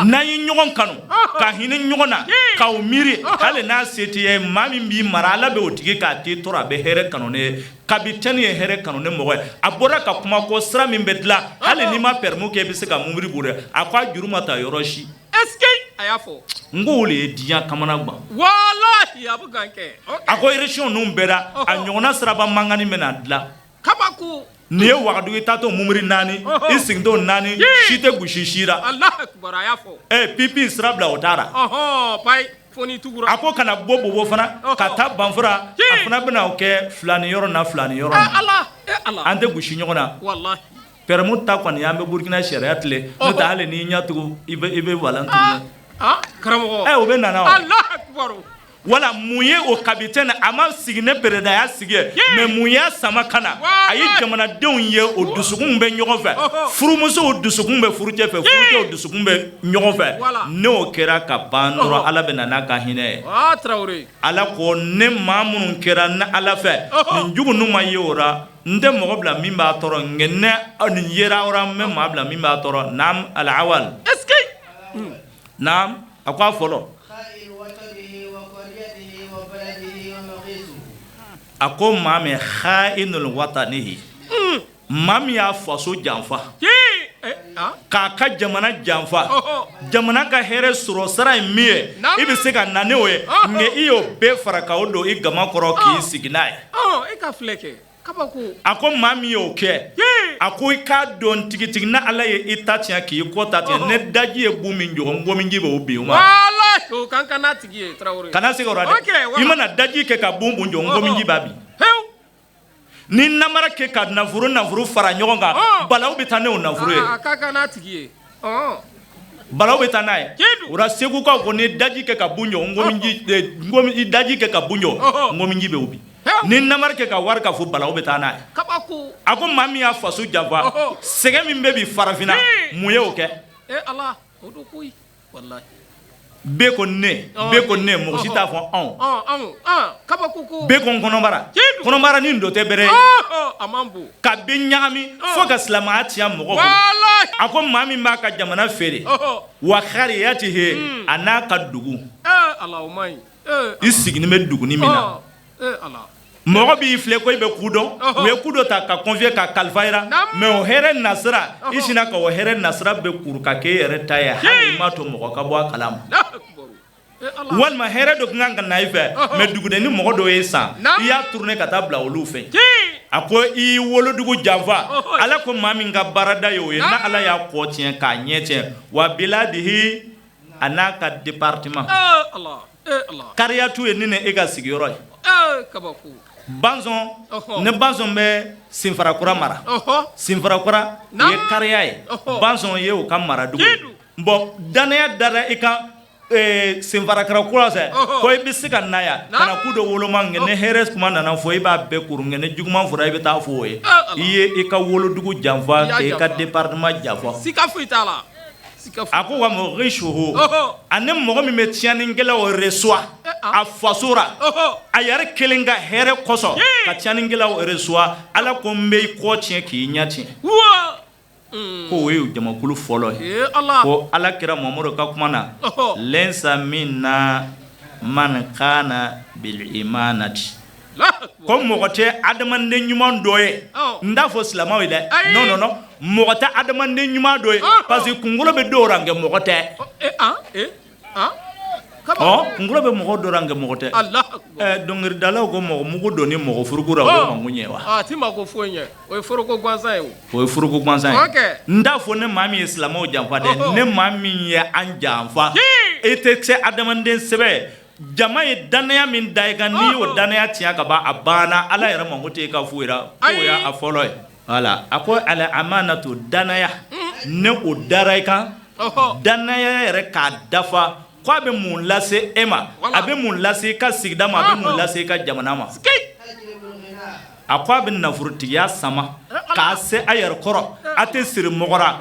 N'an ye ɲɔgɔn kanu ka hinɛ ɲɔgɔn na k'aw miiri, hali n'a se t'i ye, maa min b'i mara, Ala bɛ o tigi k'a t'i tɔɔrɔ, a bɛ hɛrɛ kanu ne ye. Kapitɛni ye hɛrɛ kanu ne mɔgɔ ye. A bɔra ka kuma ko sira min bɛ dilan, hali n'i ma permis kɛ, i bɛ se ka mobili boli. A ko a juru ma ta yɔrɔ si. Est-ce que a y'a fɔ? N ko o de ye diɲɛ kamana gan. Walahi, a bɛ gan kɛ. A ko région ninnu bɛɛ la, a ɲɔgɔnna siraba mankanni bɛna dilan. Kabako. Nin ye Wagadugu i taatɔ mobili naani, i sigintɔ naani, si tɛ gosi si la. Alahu akibaru, a y'a fɔ. Ɛ pipi sira bila o taara. Ɔhɔn, payi fo n'i tugura. A ko kana bɔ Bobo fana ka taa Banfura, a fana bɛna o kɛ fila ni yɔrɔ na, fila ni yɔrɔ na. Ala, e Ala. An tɛ gosi ɲɔgɔn na. Walahi. Permis ta kɔni an bɛ Burukina sariya tilen, n'o tɛ hali n'i ɲɛ tugun i bɛ volant tourner. Aa karamɔgɔ. Ɛ o bɛ nana o. Alahu akibaru. Wala mun ye o capitaine a ma sigi ne peredaya sigi ye, mais mun y'a sama ka na? A ye jamanadenw ye, o dusukun bɛ ɲɔgɔn fɛ, furumusow dusukun bɛ furucɛ fɛ, furucɛw dusukun bɛ ɲɔgɔn fɛ. N'o kɛra ka ban dɔrɔn, Ala bɛ na n'a ka hinɛ ye. Ala ko ne maa minnu kɛra ni Ala fɛ, nin jugu ninnu ma ye o la, n tɛ mɔgɔ bila min b'a tɔɔrɔ, nka ne nin yera o la, n bɛ maa bila min b'a tɔɔrɔ. Naam alawal. Naam, a ko a fɔlɔ, a ko maa min kha'inul watanihi, maa min y'a faso janfa, k'a ka jamana janfa, jamana ka hɛrɛ sɔrɔ sira ye min ye, i bɛ se ka na n'o ye, nka i y'o bɛɛ fara k'o don i gama kɔrɔ k'i sigi n'a ye. A ko maa min y'o kɛ, a ko i k'a dɔn tigitigi ni Ala ye i ta tiɲɛ k'i kɔ ta tiɲɛ, ne daji ye bu min jɔ, nkominji bɛ o bin. Kana se dɛ, i mana daji kɛ ka bon bon jɔ, nkominji b'a bin. Ni namara kɛ ka nafolo nafolo fara ɲɔgɔn kan, balawu bɛ taa n'o nafolo ye, balawu bɛ taa n'a ye. O la segukaw ko ni daji kɛ ka bon jɔ, nkomi daji kɛ ka bon jɔ, nkominji bɛ o bin. Ni namara kɛ ka wari ka fo, balawu bɛ taa n'a ye. A ko maa min y'a faso janfa, sɛgɛn min bɛ bi farafinna, mun ye o kɛ? Bɛɛ ko ne, bɛɛ ko ne, mɔgɔ si t'a fɔ anw. Bɛɛ ko n kɔnɔbara, kɔnɔbara ni dɔ tɛ bɛrɛ ye, ka bɛɛ ɲagami fo ka silamɛya tiɲɛ mɔgɔ bolo. A ko maa min b'a ka jamana feere, wa kariyatihi, a n'a ka dugu, i sigilen bɛ duguni min na, mɔgɔ b'i filɛ ko i bɛ ku dɔn, u ye ku dɔ ta ka confier ka kalifa i ra, mais o hɛrɛ nasira, i sinna ka o hɛrɛ nasira bɛɛ kuru ka k'e yɛrɛ ta ye, hali i m'a to mɔgɔ ka bɔ a kalama. Walima hɛrɛ dɔ tun kan ka na i fɛ, mais dugudenni mɔgɔ dɔ ye san, i y'a tourner ka taa bila olu fɛ. A ko i y'i wolodugu janfa. Ala ko maa min ka baarada ye o ye, n'a Ala y'a kɔ tiɲɛ k'a ɲɛ tiɲɛ, wa biladihi, a n'a ka département kariyatu ye ne e ka sigiyɔrɔ ye Banzɔn. Ne Banzɔn bɛ Sinfarakura mara. Sinfarakura ye kariya ye, Banzɔn ye o ka maradugu ye. Bon, dannaya dara i kan Sinfarakura kura fɛ ko i bɛ se ka na yan ka na ku dɔ woloma, nka ni hɛrɛ kuma nana fɔ, i b'a bɛɛ kuru, nka ni juguman fɔra, i bɛ taa fɔ o ye. I ye i ka wolodugu janfa, k'i ka département janfa. Sika foyi t'a la. A ko wa mugisuhu, ani mɔgɔ min bɛ tiɲɛnikɛlaw reçoit a faso ra, a yɛrɛ kelen ka hɛrɛ kosɔn ka tiɲɛnikɛlaw reçoit, Ala ko n bɛ i kɔ tiɲɛ k'i ɲɛ tiɲɛ. Ko o ye jamakulu fɔlɔ ye. Ko Ala kira Mamadu ka kuma na, laysa minna man khana bil imanati, ko mɔgɔ tɛ adamaden ɲuman dɔ ye. N t'a fɔ silamɛw ye dɛ, non non non, mɔgɔ tɛ adamaden ɲuman dɔ ye, parce que kunkolo bɛ dɔw ra, nka mɔgɔ tɛ. Ɔ kunkolo bɛ mɔgɔ dɔ ra, nka mɔgɔ tɛ. Dɔnkilidalaw ko mɔgɔ mugu don ni mɔgɔ furuko la, o bɛ mako ɲɛ wa? A tɛ mako foyi ɲɛ, o ye foroko gansan ye. O ye foroko gansan ye. N t'a fɔ ne maa min ye silamɛw janfa dɛ, ne maa min ye an janfa, e tɛ se adamaden sɛbɛ. Jama ye dannaya min da i kan, n'i y'o dannaya tiɲɛ ka ban, a banna. Ala yɛrɛ mako tɛ e ka foyi la. K'o y'a fɔlɔ ye. Voilà, a ko al amanatu, dannaya, ne o dara i kan, dannaya yɛrɛ k'a dafa, ko a bɛ mun lase e ma, a bɛ mun lase i ka sigida ma, a bɛ mun lase i ka jamana ma? A ko a bɛ nafolotigiya sama k'a se a yɛrɛ kɔrɔ, a tɛ siri mɔgɔ ra.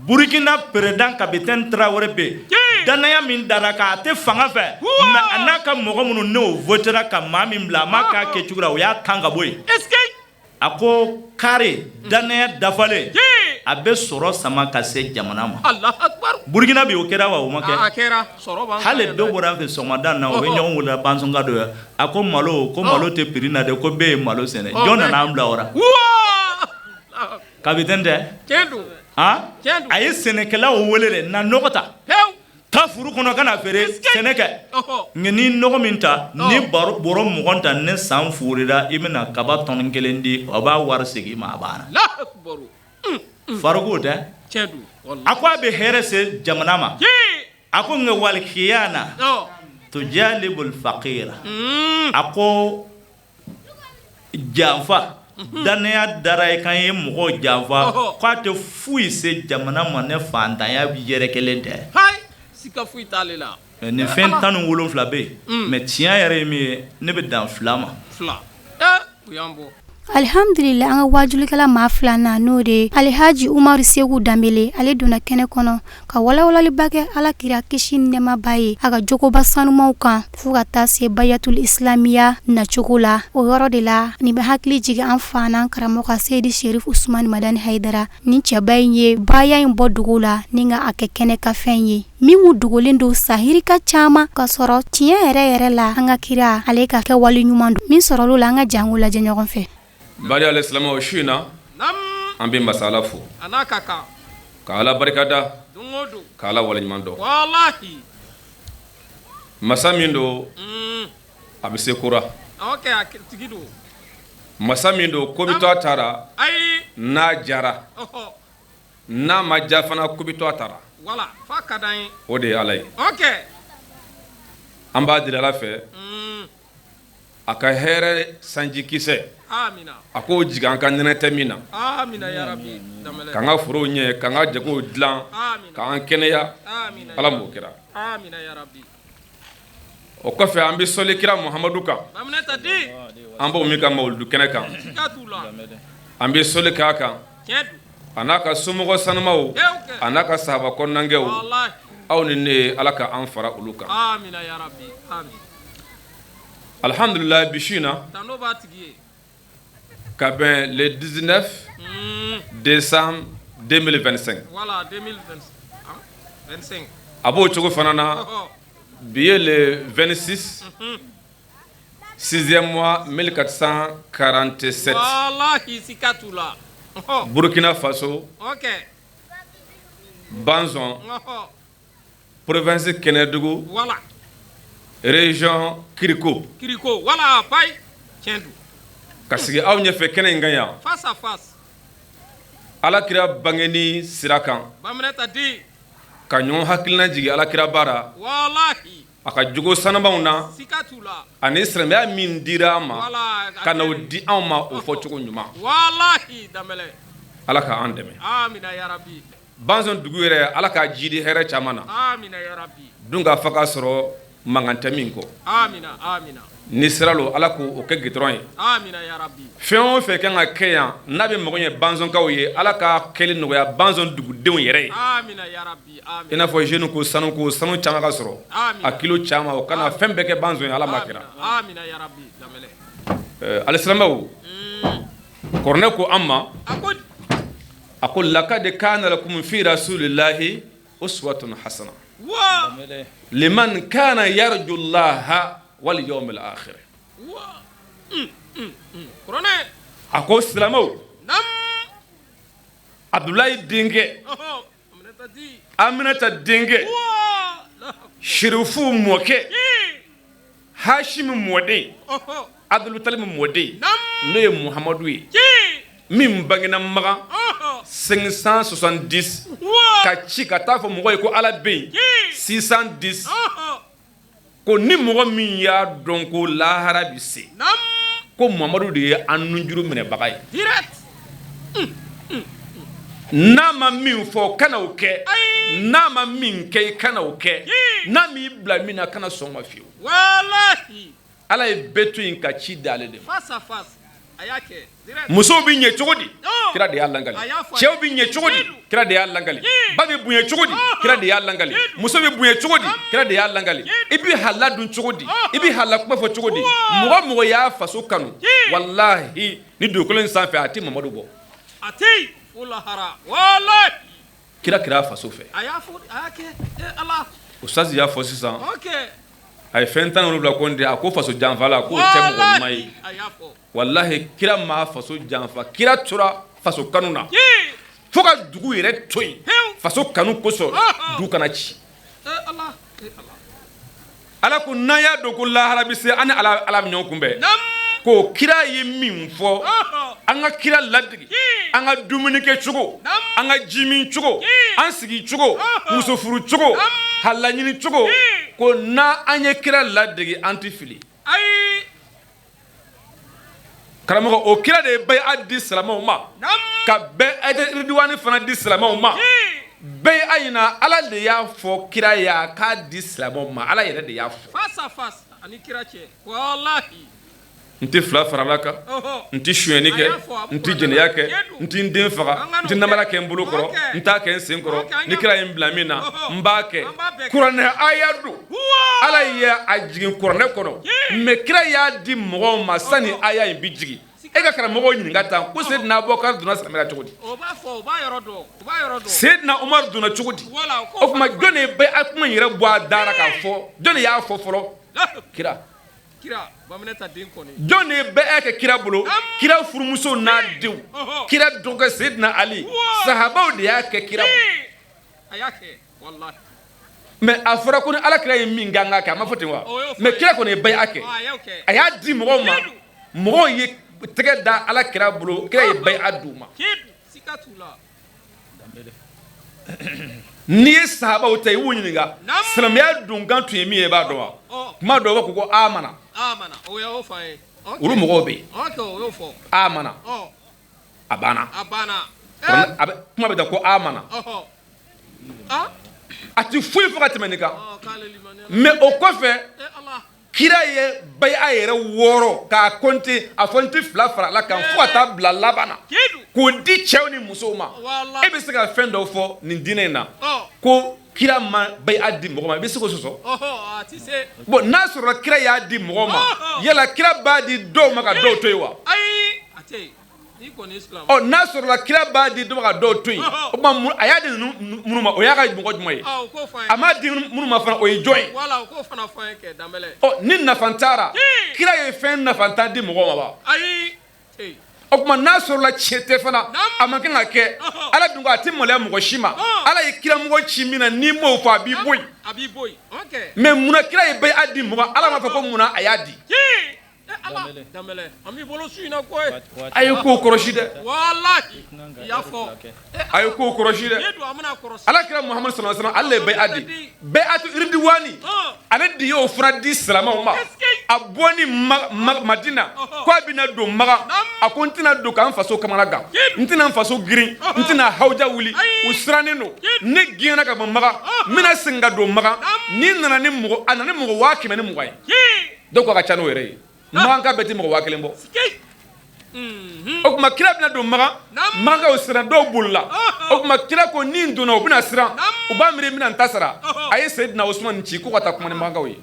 Burukina président capitaine Tarawele bɛ yen, dannaya min dara kan, a tɛ fanga fɛ, mais a n'a ka mɔgɔ minnu n'o votera ka maa min bila, a ma k'a kɛcogo la, o y'a tan ka bɔ yen. A ko kari dannaya dafalen, a bɛ sɔrɔ sama ka se jamana ma. Burukina bi o kɛra wa o ma A kɛ kɛra sɔrɔ b'an hali kan dɔ yan dɛ. bɔra an fɛ sɔgɔmada na o bɛ ɲɔgɔn wele Bansonka dɔ ye a ko malo ko malo tɛ prix na dɛ ko bɛɛ ye malo sɛnɛ Ɔ, jɔn bɛɛ- nana an bila o la Waa! capitaine tɛ Tiɲɛ don. han Tiɲɛ don. a ye sɛnɛkɛlaw wele dɛ na nɔgɔ ta Pewu. taa foro kɔnɔ ka na feere sɛnɛ kɛ Ɔhɔ. nka ni nɔgɔ min ta ni bɔrɔ 20 ta ne san feerela i bɛna kaba tɔni kelen di o b'a wari segin i ma a banna Allahu akbar. Faruku tɛ Tiɲɛ don. Walahi. a ko a bɛ hɛrɛ se jamana ma a ko nka walikiyana Ɔ. tujalibul fakira a ko janfa danaya dara i kan ye mɔgɔw janfa Ɔhɔ. k'a tɛ foyi se jamana ma ne fantanya yɛrɛkɛlen tɛ Hayi. Sika foyi t'ale la. Mais nin fɛn 17 bɛ yen mais tiɲɛ yɛrɛ ye min ye ne bɛ dan fila ma Fila. Ee u y'an bɔ. Alihamdulila an ka wajulikɛla maa filanan n'o de ye Alihaji Umaru Segu Danbele ale donna kɛnɛ kɔnɔ ka walawalaliba kɛ Ala kira kisi ni nɛɛma b'a ye a ka jogoba sanumaw kan fo ka taa se bayatul islamiya nacogo la o yɔrɔ de la nin bɛ hakili jigin an fa n'an karamɔgɔ Seyidi Serif Usumani Madani Hayidara ni cɛba in ye baya in bɔ dogo la ni ka a kɛ kɛnɛ ka fɛn ye min kun dogolen don sahirika caman ka sɔrɔ tiɲɛ yɛrɛ yɛrɛ la an ka kira ale ka kɛ wale ɲuman don min sɔrɔla la an ka jango lajɛ ɲɔgɔn fɛ. Bari ale silamɛw su in na an bɛ masa Ala fo A n'a ka kan. ka Ala barikada Don o don. ka Ala waleɲuman dɔn Walahi. masa min don a bɛ se ko ra Awɔ kɛ a tigi don. masa min don ko bɛ to a ta ra Ayi. n'a jara Ɔhɔ. n'a ma ja fana ko bɛ to a ta ra Wala f'a ka d'an ye. o de ye Ala ye Ok. an b'a deli Ala fɛ a ka hɛrɛ sanjikisɛ Amina. a k'o jigin an ka nɛnɛ tɛ min na Amina ya Rabbi. Danbɛlɛ. k'an ka forow ɲɛ k'an ka jagow dilan k'an kɛnɛya Amina. Ala m'o kɛra Amina ya Rabbi. o kɔfɛ an bɛ sɔli kira Muhamadu kan Maminata di. an b'o min ka mawuludu kɛnɛ kan Sika t'u la. an bɛ sɔli k'a kan Tiɲɛ don. a n'a ka somɔgɔ sanumaw a n'a ka sahaba kɔnɔnankɛw Walahi. aw ni ne Ala ka an fara olu kan Amina ya Rabbi. Amin. alihamudulila bi su in na Tano b'a tigi ye. ka bɛn le 19 décembre 2025 Voilà 2025. 25. a b'o cogo fana na Ɔhɔ. bi ye le 26 sixième mois 1447 Walahi sika t'u la. Ɔhɔ. Burkina Faso Ok. Banzon Ɔhɔ. province Kɛnɛdugu Voilà. région Kiriko Kiriko. Voilà payi. Tiɲɛ don. ka sigi aw ɲɛfɛ kɛnɛ in kan yan Face à face. Ala kira bangeni sira kan Maminata di. ka ɲɔgɔn hakilina jigin Ala kira baara Walahi. a ka jogo sanubaw na Sika t'u la. ani silamɛya min dira an ma Voilà. ka na o di anw ma o fɔcogo ɲuman Walahi Danbɛlɛ. Ala ka an dɛmɛ Amina ya Rabbi. Banzon dugu yɛrɛ Ala k'a jidi hɛrɛ caman na Amina ya Rabbi. dun k'a fa k'a sɔrɔ mankan tɛ min kɔ Amina. Amina. ni sira lo Ala k'o o kɛ gitɔrɔn ye Amina ya Rabbi. fɛn o fɛn kan ka kɛ yan n'a bɛ mago ɲɛ Banzɔnkaw ye Ala ka kɛli nɔgɔya Banzɔn dugudenw yɛrɛ ye Amina ya Rabbi. Amina. i n'a fɔ jeunes ko sanu ko sanu caman ka sɔrɔ Amina. a kilo caman o kana fɛn bɛɛ kɛ Banzɔn ye Ala ma kɛra Amina ya Rabbi. Danbɛlɛ. Alisilamɛw kuranɛ ko an ma a ko lakad kana lakum fi rasulillahi uswatun hasana Wa. liman kana yarju llaha wal yawmil akhir Wa. Kuranɛ. a ko silamɛw Abdulayi denkɛ Ɔhɔ. Aminata di. Aminata denkɛ Wa. Sherifu mɔkɛ Hashimi mɔden Ɔhɔ. Abdulmutalib mɔden n'o ye Muhamadu ye Ci. min bangena Makan Ɔhɔ. 570 Wa. ka ci ka taa fɔ mɔgɔw ye ko Ala bɛ yen 610 Ɔhɔ. ko ni mɔgɔ min y'a dɔn ko lahara bi se ko Muhamadu de ye an nunjuru minɛbaga ye Direct. n'a ma min fɔ kana o kɛ n'a ma min kɛ i kana o kɛ n'a m'i bila min na kana sɔn ma fiyewu Walahi. Ala ye bɛɛ to yen ka ci d'ale de ma Face à face. A y'a kɛ. Direct. musow bɛ ɲɛ cogo di Ɔn. kira de y'a langali A y'a fɔ a cɛw ye. bɛ ɲɛ cogo di kira de y'a langali ba bɛ bonya cogo di kira de y'a langali muso bɛ bonya cogo di kira de y'a langali i bɛ hala dun cogo di i bɛ hala kuma fɔ cogo di mɔgɔ mɔgɔ y'a faso kanu walahi ni dugukolo in sanfɛ a tɛ Mamadu bɔ A tɛ yen. Fo lahara. Walahi. Kira kɛra a faso fɛ. A y'a fɔ, a y'a kɛ. E Ala. Ustaz y'a fɔ sisan. Ok. A ye fɛn 17 ko n tɛ, a ko faso janfa la, k'o tɛ mɔgɔ ɲuman ye. A y'a fɔ. Walahi, kira ma faso janfa, kira tora faso kanu na fo ka dugu yɛrɛ to yen faso kanu kosɔn, du kana ci. E Ala, e Ala. Ala ko n'an y'a dɔn ko lahara bɛ se, an ni Ala, Ala bɛ ɲɔgɔn kunbɛn, ko kira ye min fɔ, an ka kira ladege, an ka dumuni kɛ cogo, an ka ji min cogo, an sigi cogo, muso furu cogo, halaɲini cogo, ko n'an ye kira ladege, an tɛ fili. Ayi. Karamɔgɔ, o kira de ye baya di silamɛw ma, ka bɛɛ ridiwani fana di silamɛw ma. Bɛɛ a ɲina, Ala de y'a fɔ kira ye a k'a di silamɛw ma, Ala yɛrɛ de y'a fɔ. Face à face ani kira cɛ, walahi. N tɛ fila farala kan, n tɛ sonyɛni kɛ, n tɛ jɛnɛya kɛ, n tɛ n den faga, n tɛ namara kɛ n bolo kɔrɔ, n t'a kɛ n sen kɔrɔ. Ni kira ye n bila min na, n b'a kɛ. Kuranɛ aya don, Ala ye a jigin kuranɛ kɔnɔ, mais kira y'a di mɔgɔw ma sani aya in bi jigin. E ka karamɔgɔw ɲininka tan ko Seydina Abubakar donna silamɛya cogo di? O b'a fɔ, o b'a yɔrɔ dɔn, o b'a yɔrɔ dɔn. Seydina Umar donna cogo di? Voilà. O tuma, jɔn de bɛ a kuma in yɛrɛ bɔ a da la k'a fɔ? Jɔn de y'a fɔ fɔlɔ? Kira. Kira Baminɛta den kɔni. Jɔn de bɛ kɛ kira bolo? Kira furumuso n'a denw, kira dɔgɔkɛ Seydina Ali, sahabaw de y'a kɛ kira bolo. A y'a kɛ, walahi. Mais a fɔra ko ni Ala kira ye min kɛ, an k'a kɛ, a ma fɔ ten wa? Mais kira kɔni ye baya kɛ, a y'a di mɔgɔw ma, mɔgɔw ye tɛgɛ da Ala kira bolo, kira ye baya d'u ma. Sika t'u la. N'i ye sahabaw ta, i b'u ɲininka silamɛya donkan tun ye min ye, i b'a dɔn wa? Kuma dɔw b'a fɔ ko amana. Amana, o y'o fɔ an ye. Olu mɔgɔw bɛ yen. Ok, o y'o fɔ. Amana, a banna. A banna. A bɛ kuma bɛ da ko amana, a ti foyi fɔ ka tɛmɛ nin kan. Mais o kɔfɛ, kira ye baya yɛrɛ wɔɔrɔ k'a compter, a fɔ n tɛ fila fara Ala kan fo ka taa bila laban na, k'o di cɛw ni musow ma. E bɛ se ka fɛn dɔ fɔ nin diinɛ in na ko kira ma baya di mɔgɔ ma, i bɛ se k'o sɔsɔ? Bon, n'a sɔrɔ kira y'a di mɔgɔw ma, yala kira b'a di dɔw ma ka dɔw to yen wa? Ayi, a tɛ yen. N'i kɔni ye silamɛ. Ɔ, n'a sɔrɔla kira b'a di dɔ ma ka dɔw to yen, o tuma a y'a di ninnu minnu ma, o y'a ka mɔgɔ jumɛn ye? A m'a di minnu ma fana, o ye jɔn ye? Voilà, o k'o fana fɔ an ye kɛ, Danbɛlɛ. Ɔ, ni nafa taara, kira ye fɛn nafantan di mɔgɔw ma wa? Ayi. O tuma n'a sɔrɔla tiɲɛ tɛ fana, a man kan ka kɛ. Ala dun ko a tɛ maloya mɔgɔ si ma. Ala ye kiramɔgɔ ci min na, n'i m'o fɔ, a b'i bɔ yen. A b'i bɔ yen. Ok. Mais munna kira ye baya di mɔgɔ, Ala m'a fɔ ko munna a y'a di? Ala, Danbɛlɛ, an b'i bolo su in na koyi. A ye kow kɔlɔsi dɛ. Walahi, i y'a fɔ. A ye kow kɔlɔsi dɛ. Ala kira Muhamadu sallallahu alaihi wasallam, ale de ye baya di. Bayatu ridwani, ale de y'o fana di silamɛw ma. A bɔni Madina ko a bɛna don Makan, a ko n tɛna don k'an faso kamana gan, n tɛna n faso girin, n tɛna hawuja wuli, u sirannen don. Ne gɛnna ka bɔ Makan, n bɛna segin ka don Makan. Ni nana ni mɔgɔ, a nana ni mɔgɔ 120,000 ye. Dɔw ko a ka ca n'o yɛrɛ ye. Makanka bɛɛ tɛ mɔgɔ 1000 bɔ. O tuma kira bɛna don Makan, Makankaw siran, dɔw bolila. O tuma kira ko ni n donna, u bɛna siran, u b'a miiri n bɛna n ta sara. A ye Seydina Usumani ci k'o ka taa kuma ni Makankaw ye.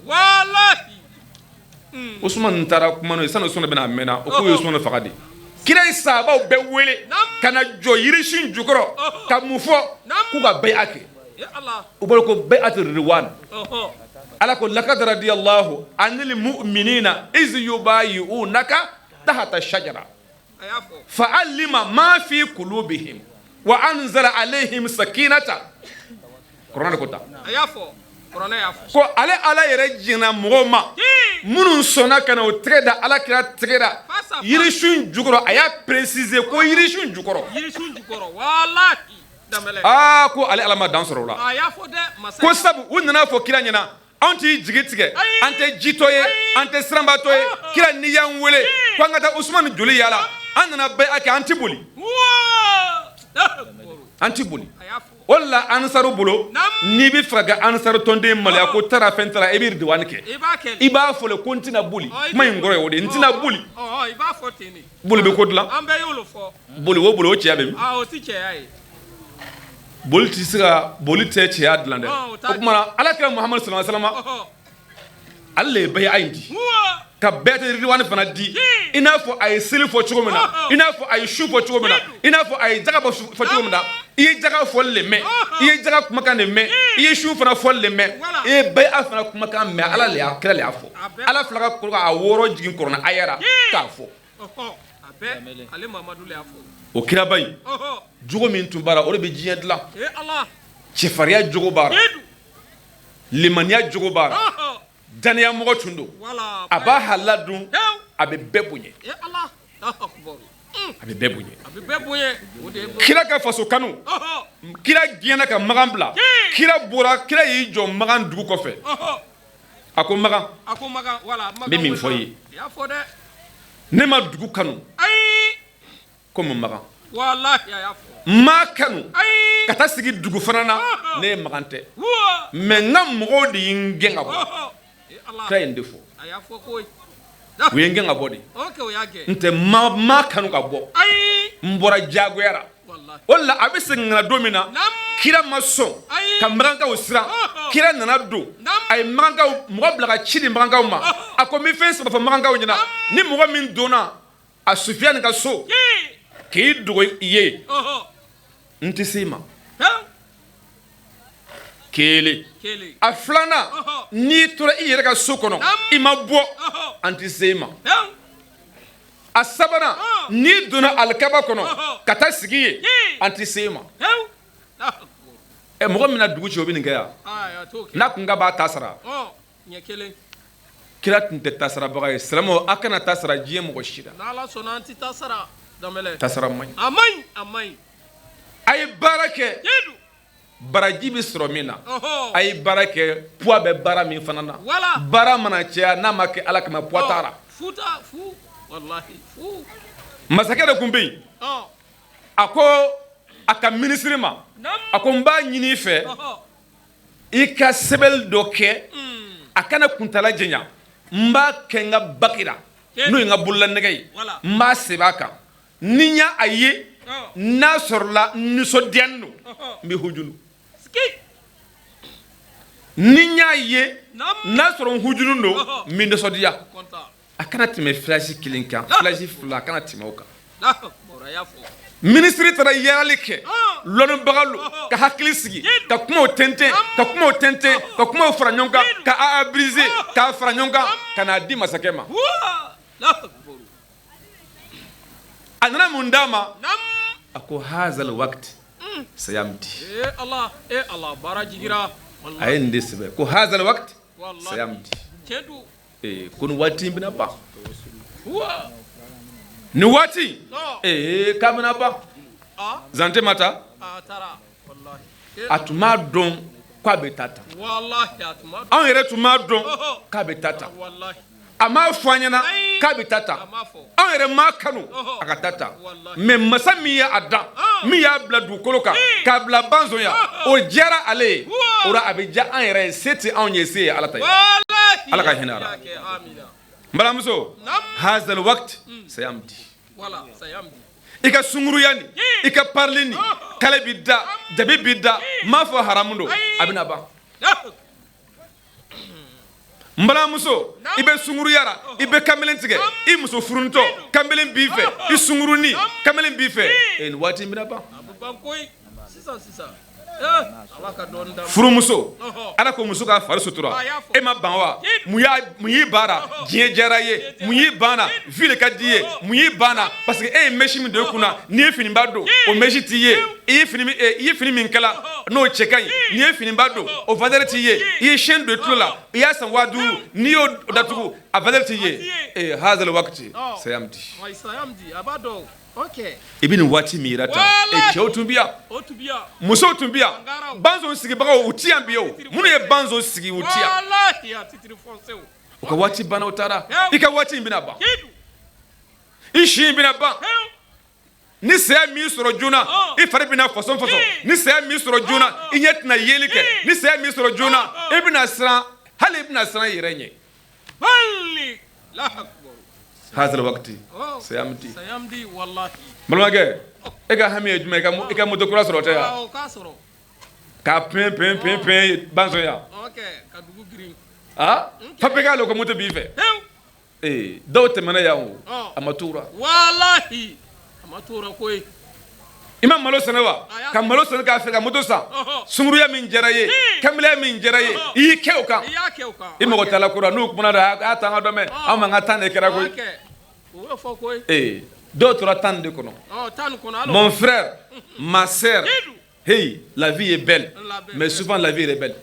Usumani taara kuma n'o ye, sani Usumani bɛna a mɛnna, o k'u ye Usumani faga de. Kira ye sahabaw bɛɛ wele ka na jɔ yirisun jukɔrɔ ka mun fɔ? K'u ka baya kɛ. U b'a ko bayatu ridwan. Ala ko lakad radiyallahu anil mu'minina iz yubayi'unaka tahta shajara fa'alima ma fi qulubihim wa anzala alayhim sakinata. Kuranɛ ko tan. Ko ale Ala yɛrɛ jiginna mɔgɔw ma minnu sɔnna ka na o tɛgɛ da Ala kira tɛgɛ da yirisun jukɔrɔ. A y'a préciser ko yirisun jukɔrɔ. Aa, ko ale Ala ma dan sɔrɔ o la. Ko sabu u nana fɔ kira ɲɛna, anw t'i jigi tigɛ, an tɛ jitɔ ye, an tɛ siranbatɔ ye. Kira, n'i y'an wele ko an ka taa Usumani joli yala, an nana baya kɛ, an ti boli, an ti boli. O de la ansaru bolo, n'i bɛ fɛ ka kɛ ansaru tɔnden maloya ko taara fɛn taara, i bɛ ridwani kɛ. I b'a fɔ le ko n tɛna boli. Kuma in kɔrɔ ye o de ye, n tɛna boli. Boli bɛ ko dilan, boli o boli o cɛya bɛ min? Boli tɛ se ka, boli tɛ cɛya dilan dɛ. O tuma Ala kira Muhamadu sallallahu alaihi wasallam, ale de ye baya in di, ka bayatu ridwani fana di. I n'a fɔ a ye seli fɔ cogo min na, i n'a fɔ a ye su fɔ cogo min na, i n'a fɔ a ye jaga bɔ fɔ cogo min na. I ye jaga fɔli le mɛn, i ye jaga kumakan de mɛn, i ye su fana fɔli le mɛn, i ye baya fana kumakan mɛn. Ala le y'a, kira le y'a fɔ. Ala fila ka kɔrɔ a wɔɔrɔ jigin kuranɛ aya ra k'a fɔ. O kiraba in, jogo min tun b'a la, o de bɛ diɲɛ dilan. Cɛfarinya jogo b'a la, limaniya jogo b'a la, danayamɔgɔ tun don. A b'a halala dun, a bɛ bɛɛ bonya, a bɛ bɛɛ bonya. Kira ka faso kanu, kira gɛnna ka Makan bila. Kira bɔra, kira y'i jɔ Makan dugu kɔfɛ. A ko Makan, n bɛ min fɔ i ye, ne ma dugu kanu komi Makan, n m'a kanu ka taa sigi dugu fana na. Ne ye Makan tɛ, mais n ka mɔgɔw de ye n gɛn ka bɔ. Kira ye nin de fɔ: u ye n gɛn ka bɔ de, n tɛ ma kanu ka bɔ, n bɔra diyagoya la. O la a bɛ segin ka na don min na, kira ma sɔn ka makankaw siran. Kira nana don, a ye makankaw mɔgɔ bila ka ci di makankaw ma. A ko n bɛ fɛn saba fɔ makankaw ɲɛna: ni mɔgɔ min donna a Sufiyani ka so k'i dogo i ye, n tɛ se i ma. Kelen. A filanan, n'i tora i yɛrɛ ka so kɔnɔ, i ma bɔ, an tɛ se i ma. A sabanan, n'i donna alikaba kɔnɔ ka taa sigi yen, an tɛ se i ma. Ɛ, mɔgɔ min na dugu ci, o bɛ nin kɛ yan? N'a kun ka b'a ta sara, kira tun tɛ tasarabaga ye. Silamɛw, a kana ta sara diɲɛ mɔgɔ si la. Tasara man ɲi. A ye baara kɛ, baraji bɛ sɔrɔ min na. A ye baara kɛ, poids bɛ baara min fana na. Baara mana caya, n'a ma kɛ Ala kama, poids t'a la. Masakɛ de tun bɛ yen. A ko a ka minisiri ma, a ko n b'a ɲini i fɛ, i ka sɛbɛnni dɔ kɛ, a kana kuntala janya. N b'a kɛ n ka baki la, n'o ye n ka bololanɛgɛ ye. N b'a sɛbɛn a kan. Ni n y'a ye, n'a sɔrɔla n nisɔndiyalen don, n bɛ hujulu. Ni n y'a ye, n'a sɔrɔ n hujulu don, n bɛ nisɔndiya. A kana tɛmɛ filasi kelen kan, filasi fila, a kana tɛmɛ o kan. Minisiri taara yaalali kɛ, lɔnnibaga lo, ka hakili sigi, ka kumaw tɛntɛn, ka kumaw tɛntɛn, ka kumaw fara ɲɔgɔn kan, ka a abriger, k'a fara ɲɔgɔn kan, ka n'a di masakɛ ma. A nana mun d'a ma? A ko hazal wakati sayamdi. A ye nin de sɛbɛn ko hazal wakati sayamdi, ko nin waati in bɛna ban, nin waati ee k'a bɛna ban. Zante ma taa, a tun m'a dɔn k'a bɛ taa tan. Anw yɛrɛ tun m'a dɔn k'a bɛ taa tan. A m'a fɔ an ɲɛna k'a bɛ taa tan. Anw yɛrɛ m'a kanu a ka taa tan, mais masa min ye a dan, min y'a bila dugukolo kan, k'a bila Banzon yan, o diyara ale ye. O la a bɛ diya an yɛrɛ ye. Se tɛ anw ye, se ye Ala ta ye. Ala ka hinɛ a la. N balimamuso, hazal wakati sayamdi. I ka sunguruya nin, i ka parili nin, kale bɛ da, jabi bɛ da, n m'a fɔ haramu don, a bɛna ban. N balimamuso, i bɛ sunguruya la, i bɛ kamalen tigɛ, i muso furutɔ, kamalen b'i fɛ, i sungurunin, kamalen b'i fɛ, nin waati in bɛna ban. Furumuso, Ala ko muso k'a fari sutura, e ma ban wa? Mun y'i ban la? Diɲɛ diyara i ye. Mun y'i ban la? Vie de ka di i ye. Mun y'i ban la? Parce que e ye mèche min don i kunna, n'i ye finiba don, o mèche t'i ye. I ye fini min kala, n'o cɛ ka ɲi, n'i ye finiba don, o valeur t'i ye. I ye chaîne don i tulo la, i y'a san 5000, n'i y'o datugu, a valeur t'i ye. Hazal wakati sayamdi. I bɛ nin waati min yira tan, cɛw tun bɛ yan, musow tun bɛ yan, Banzon sigibagaw u ti yan bi o. Minnu ye Banzon sigi u ti yan. U ka waati banna, u taara. I ka waati in bɛna ban, i si in bɛna ban. Ni saya m'i sɔrɔ joona, i fari bɛna fasɔn fasɔn. Ni saya m'i sɔrɔ joona, i ɲɛ tɛna yeli kɛ. Ni saya m'i sɔrɔ joona, i bɛna siran, hali i bɛna siran i yɛrɛ ɲɛ. Hazal wakati sayamdi. Balimakɛ, e ka hami ye jumɛn? I ka moto kura sɔrɔ tɛ yan? K'a pɛn pɛn pɛn pɛn Banzon yan. Aa, papier k'a la ko moto b'i fɛ. Ee, dɔw tɛmɛna yan o, a ma t'u ra. Walahi, a ma t'u ra koyi. I ma malo sɛnɛ wa? Ka malo sɛnɛ k'a feere, ka moto san. Sunguruya min diyara i ye, kamelenya min diyara i ye, i y'i kɛ o kan. I mago t'a la ko la. N'u kumana da, a y'a to an ka dɔ mɛn. Anw m'an ka tan de kɛra koyi. Ee, dɔw tora tan de kɔnɔ. Mon frère, ma sœur, hey, la vie est belle, mais souvent la vie est rebelle.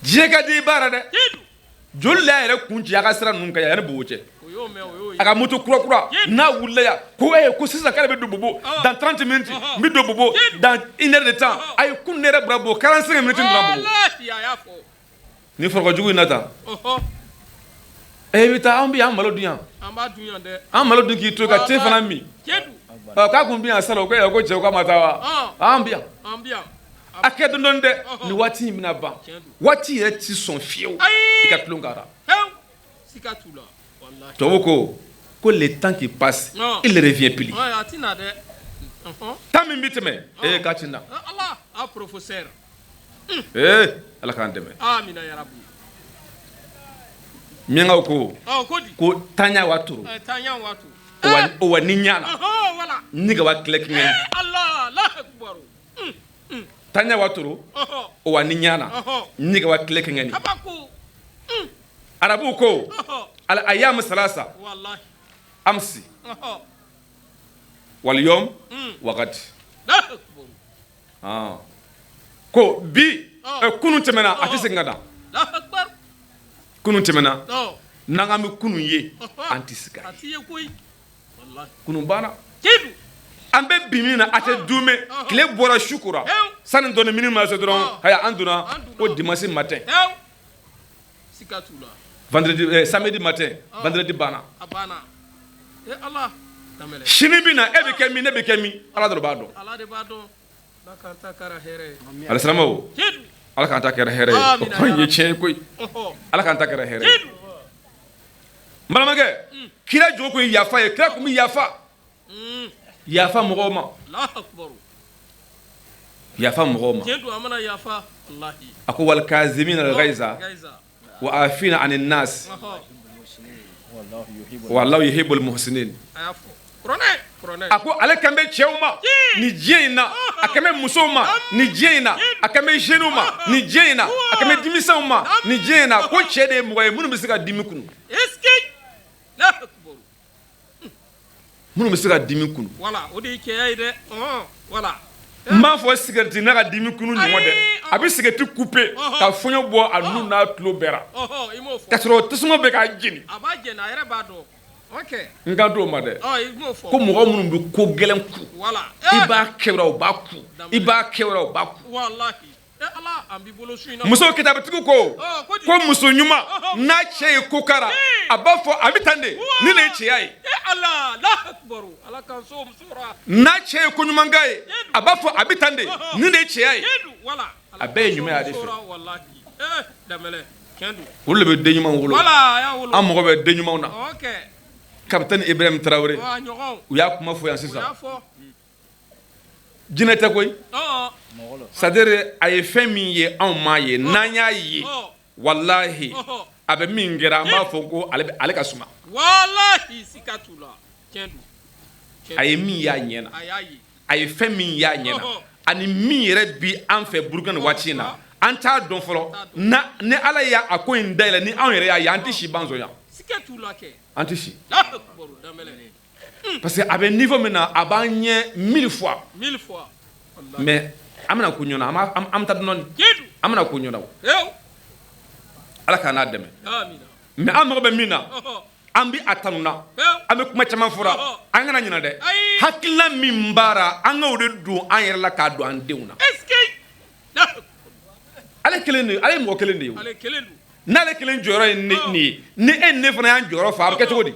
Diɲɛ ka di i baara dɛ. Joli la yɛrɛ kun ci a ka sira ninnu kan yan, yanni Bobo cɛ, a ka moto kura kura n'a wulila yan ko ko sisan k'ale bɛ don Bobo dans 30 minutes, n bɛ don Bobo dans une heure de temps. A ye kun, ne yɛrɛ bɔra Bobo 45 minutes, n donna Bobo. Ni foroko jugu in na tan, e bɛ taa, an bɛ yan malo dun yan, an malo dun k'i to ka te fana min. K'a kun bɛ yan salon, ko ko cɛw k'a ma taa wa? An bɛ yan, a kɛ dɔɔnin dɔɔnin dɛ. Nin waati in bɛna ban, waati yɛrɛ ti sɔn fiyewu i ka tulon k'a la. Tubabu ko le temps qui passe, il ne revient plus. Temps min bɛ tɛmɛ, ee, k'a ti na. Ee, Ala k'an dɛmɛ. Miyankaw ko tanya wa toro o wa ni ɲana ni ka wa kile kɛɲɛ. Tanya wa toro o wa ni ɲana ni ka wa kile kɛɲɛ ni. Arabuw ko al ayam salasa, amsi wal yom wa gad. Ko bi, kunun tɛmɛna, a tɛ segin ka na. Kunun tɛmɛna, n'an k'an bɛ kunun ye, an tɛ se ka ye. Kunun banna. An bɛ bi min na, a tɛ duumɛ. Tile bɔra, su kora, sani dɔɔni minnu ma se dɔrɔn, haya, an donna ko dimanche matin, vendredi, samedi matin, vendredi banna. Sini bɛ na, e bɛ kɛ min, ne bɛ kɛ min, Ala dɔrɔn b'a dɔn. Alisilamɛw, Ala k'an ta kɛra hɛrɛ ye. O kuma in ye tiɲɛ ye koyi. Ala k'an ta kɛra hɛrɛ ye. N balimakɛ, kira jogo kun ye yafa ye. Kira kun bɛ yafa, yafa mɔgɔw ma, yafa mɔgɔw ma. A ko wal kazimina al ghaiza wa afina anin nas wallahu yuhibbul muhsinin. A ko ale kan bɛ cɛw ma ni diɲɛ in na, a kan bɛ musow ma ni diɲɛ in na, a kan bɛ jeunes ma ni diɲɛ in na, a kan bɛ denmisɛnw ma ni diɲɛ in na. Ko cɛ de ye mɔgɔ ye minnu bɛ se ka dimi kunu, minnu bɛ se ka dimi kunu. N b'a fɔ sigɛriti n'a ka dimi kunu ɲɔgɔn dɛ. A bɛ sigɛriti couper ka fɔɲɔ bɔ a nun n'a tulo bɛɛ la, ka sɔrɔ tasuma bɛ k'a jeni. N kan t'o ma dɛ. Ko mɔgɔ minnu bɛ ko gɛlɛn ku, i b'a kɛ o b'a ku, i b'a kɛ o b'a ku. Muso kitabutigiw ko muso ɲuman n'a cɛ ye ko kara, a b'a fɔ a bɛ tan de, ni de ye cɛya ye. N'a cɛ ye ko ɲuman k'a ye, a b'a fɔ a bɛ tan de, ni de ye cɛya ye. A bɛɛ ye ɲumanya de fɛ. Olu de bɛ den ɲuman wolo. An mago bɛ den ɲumanw na. Capitaine Ibrahim Traoré, u y'a kuma fɔ yan sisan. Jinɛ tɛ koyi. C'est-à-dire, a ye fɛn min ye, anw m'a ye. N'an y'a ye, walahi, a bɛ min kɛra, an b'a fɔ ko ale ka suma. A ye min y'a ɲɛ na, a ye fɛn min y'a ɲɛ na, ani min yɛrɛ bi an fɛ Burukina nin waati in na, an t'a dɔn fɔlɔ. Ni Ala y'a ko in dayɛlɛ, ni anw yɛrɛ y'a ye, an tɛ si Banzon yan, an tɛ si, parce que a bɛ niveau min na, a b'an ɲɛ mille fois. Mais an bɛna ko ɲɔgɔn na, an bɛ taa dɔɔnin, an bɛna ko ɲɔgɔn na. Ala k'an n'a dɛmɛ. Mais an mago bɛ min na, an bɛ a tanu na, an bɛ kuma caman fɔra, an kana ɲinɛ dɛ. Hakilina min baara, an k'o de don an yɛrɛ la k'a don an denw na. Ale kelen de, ale ye mɔgɔ kelen de ye. N'ale kelen jɔyɔrɔ ye nin ye, ni e ni ne fana y'an jɔyɔrɔ fa, a bɛ kɛ cogo di?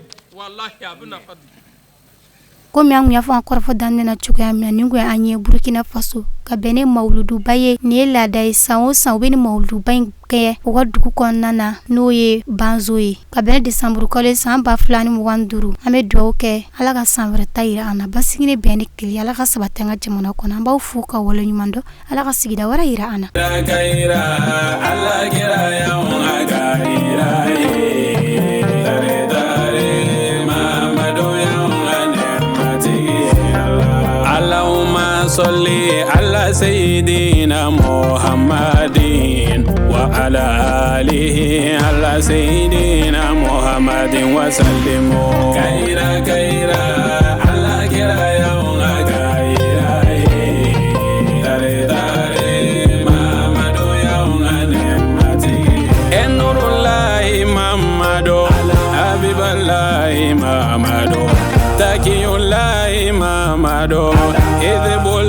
Komi an y'a fɔ an kɔrɔfɔ daminɛ na cogoya min na, nin kun an ye Burukina Faso ka bɛn ni mawuluduba ye. Nin ye laada ye, san o san u bɛ nin mawuluduba in kɛ u ka dugu kɔnɔna na, n'o ye Banzo ye, ka bɛn desanburukalo san 2025. An bɛ dugawu kɛ, Ala ka san wɛrɛ ta yira an na, basigi ni bɛn ni kelenya, Ala ka sabati an ka jamana kɔnɔ. An b'aw fo ka waleɲuman dɔn. Ala ka sigida wɛrɛ yira an na. صل على سيدنا محمد وعلى آله على سيدنا محمد وسلم. كيرا كيرا على كيرا يوم كيرا تاري تاري محمد يوم نعمتي نور الله محمد حبيب الله محمد تقي الله محمد.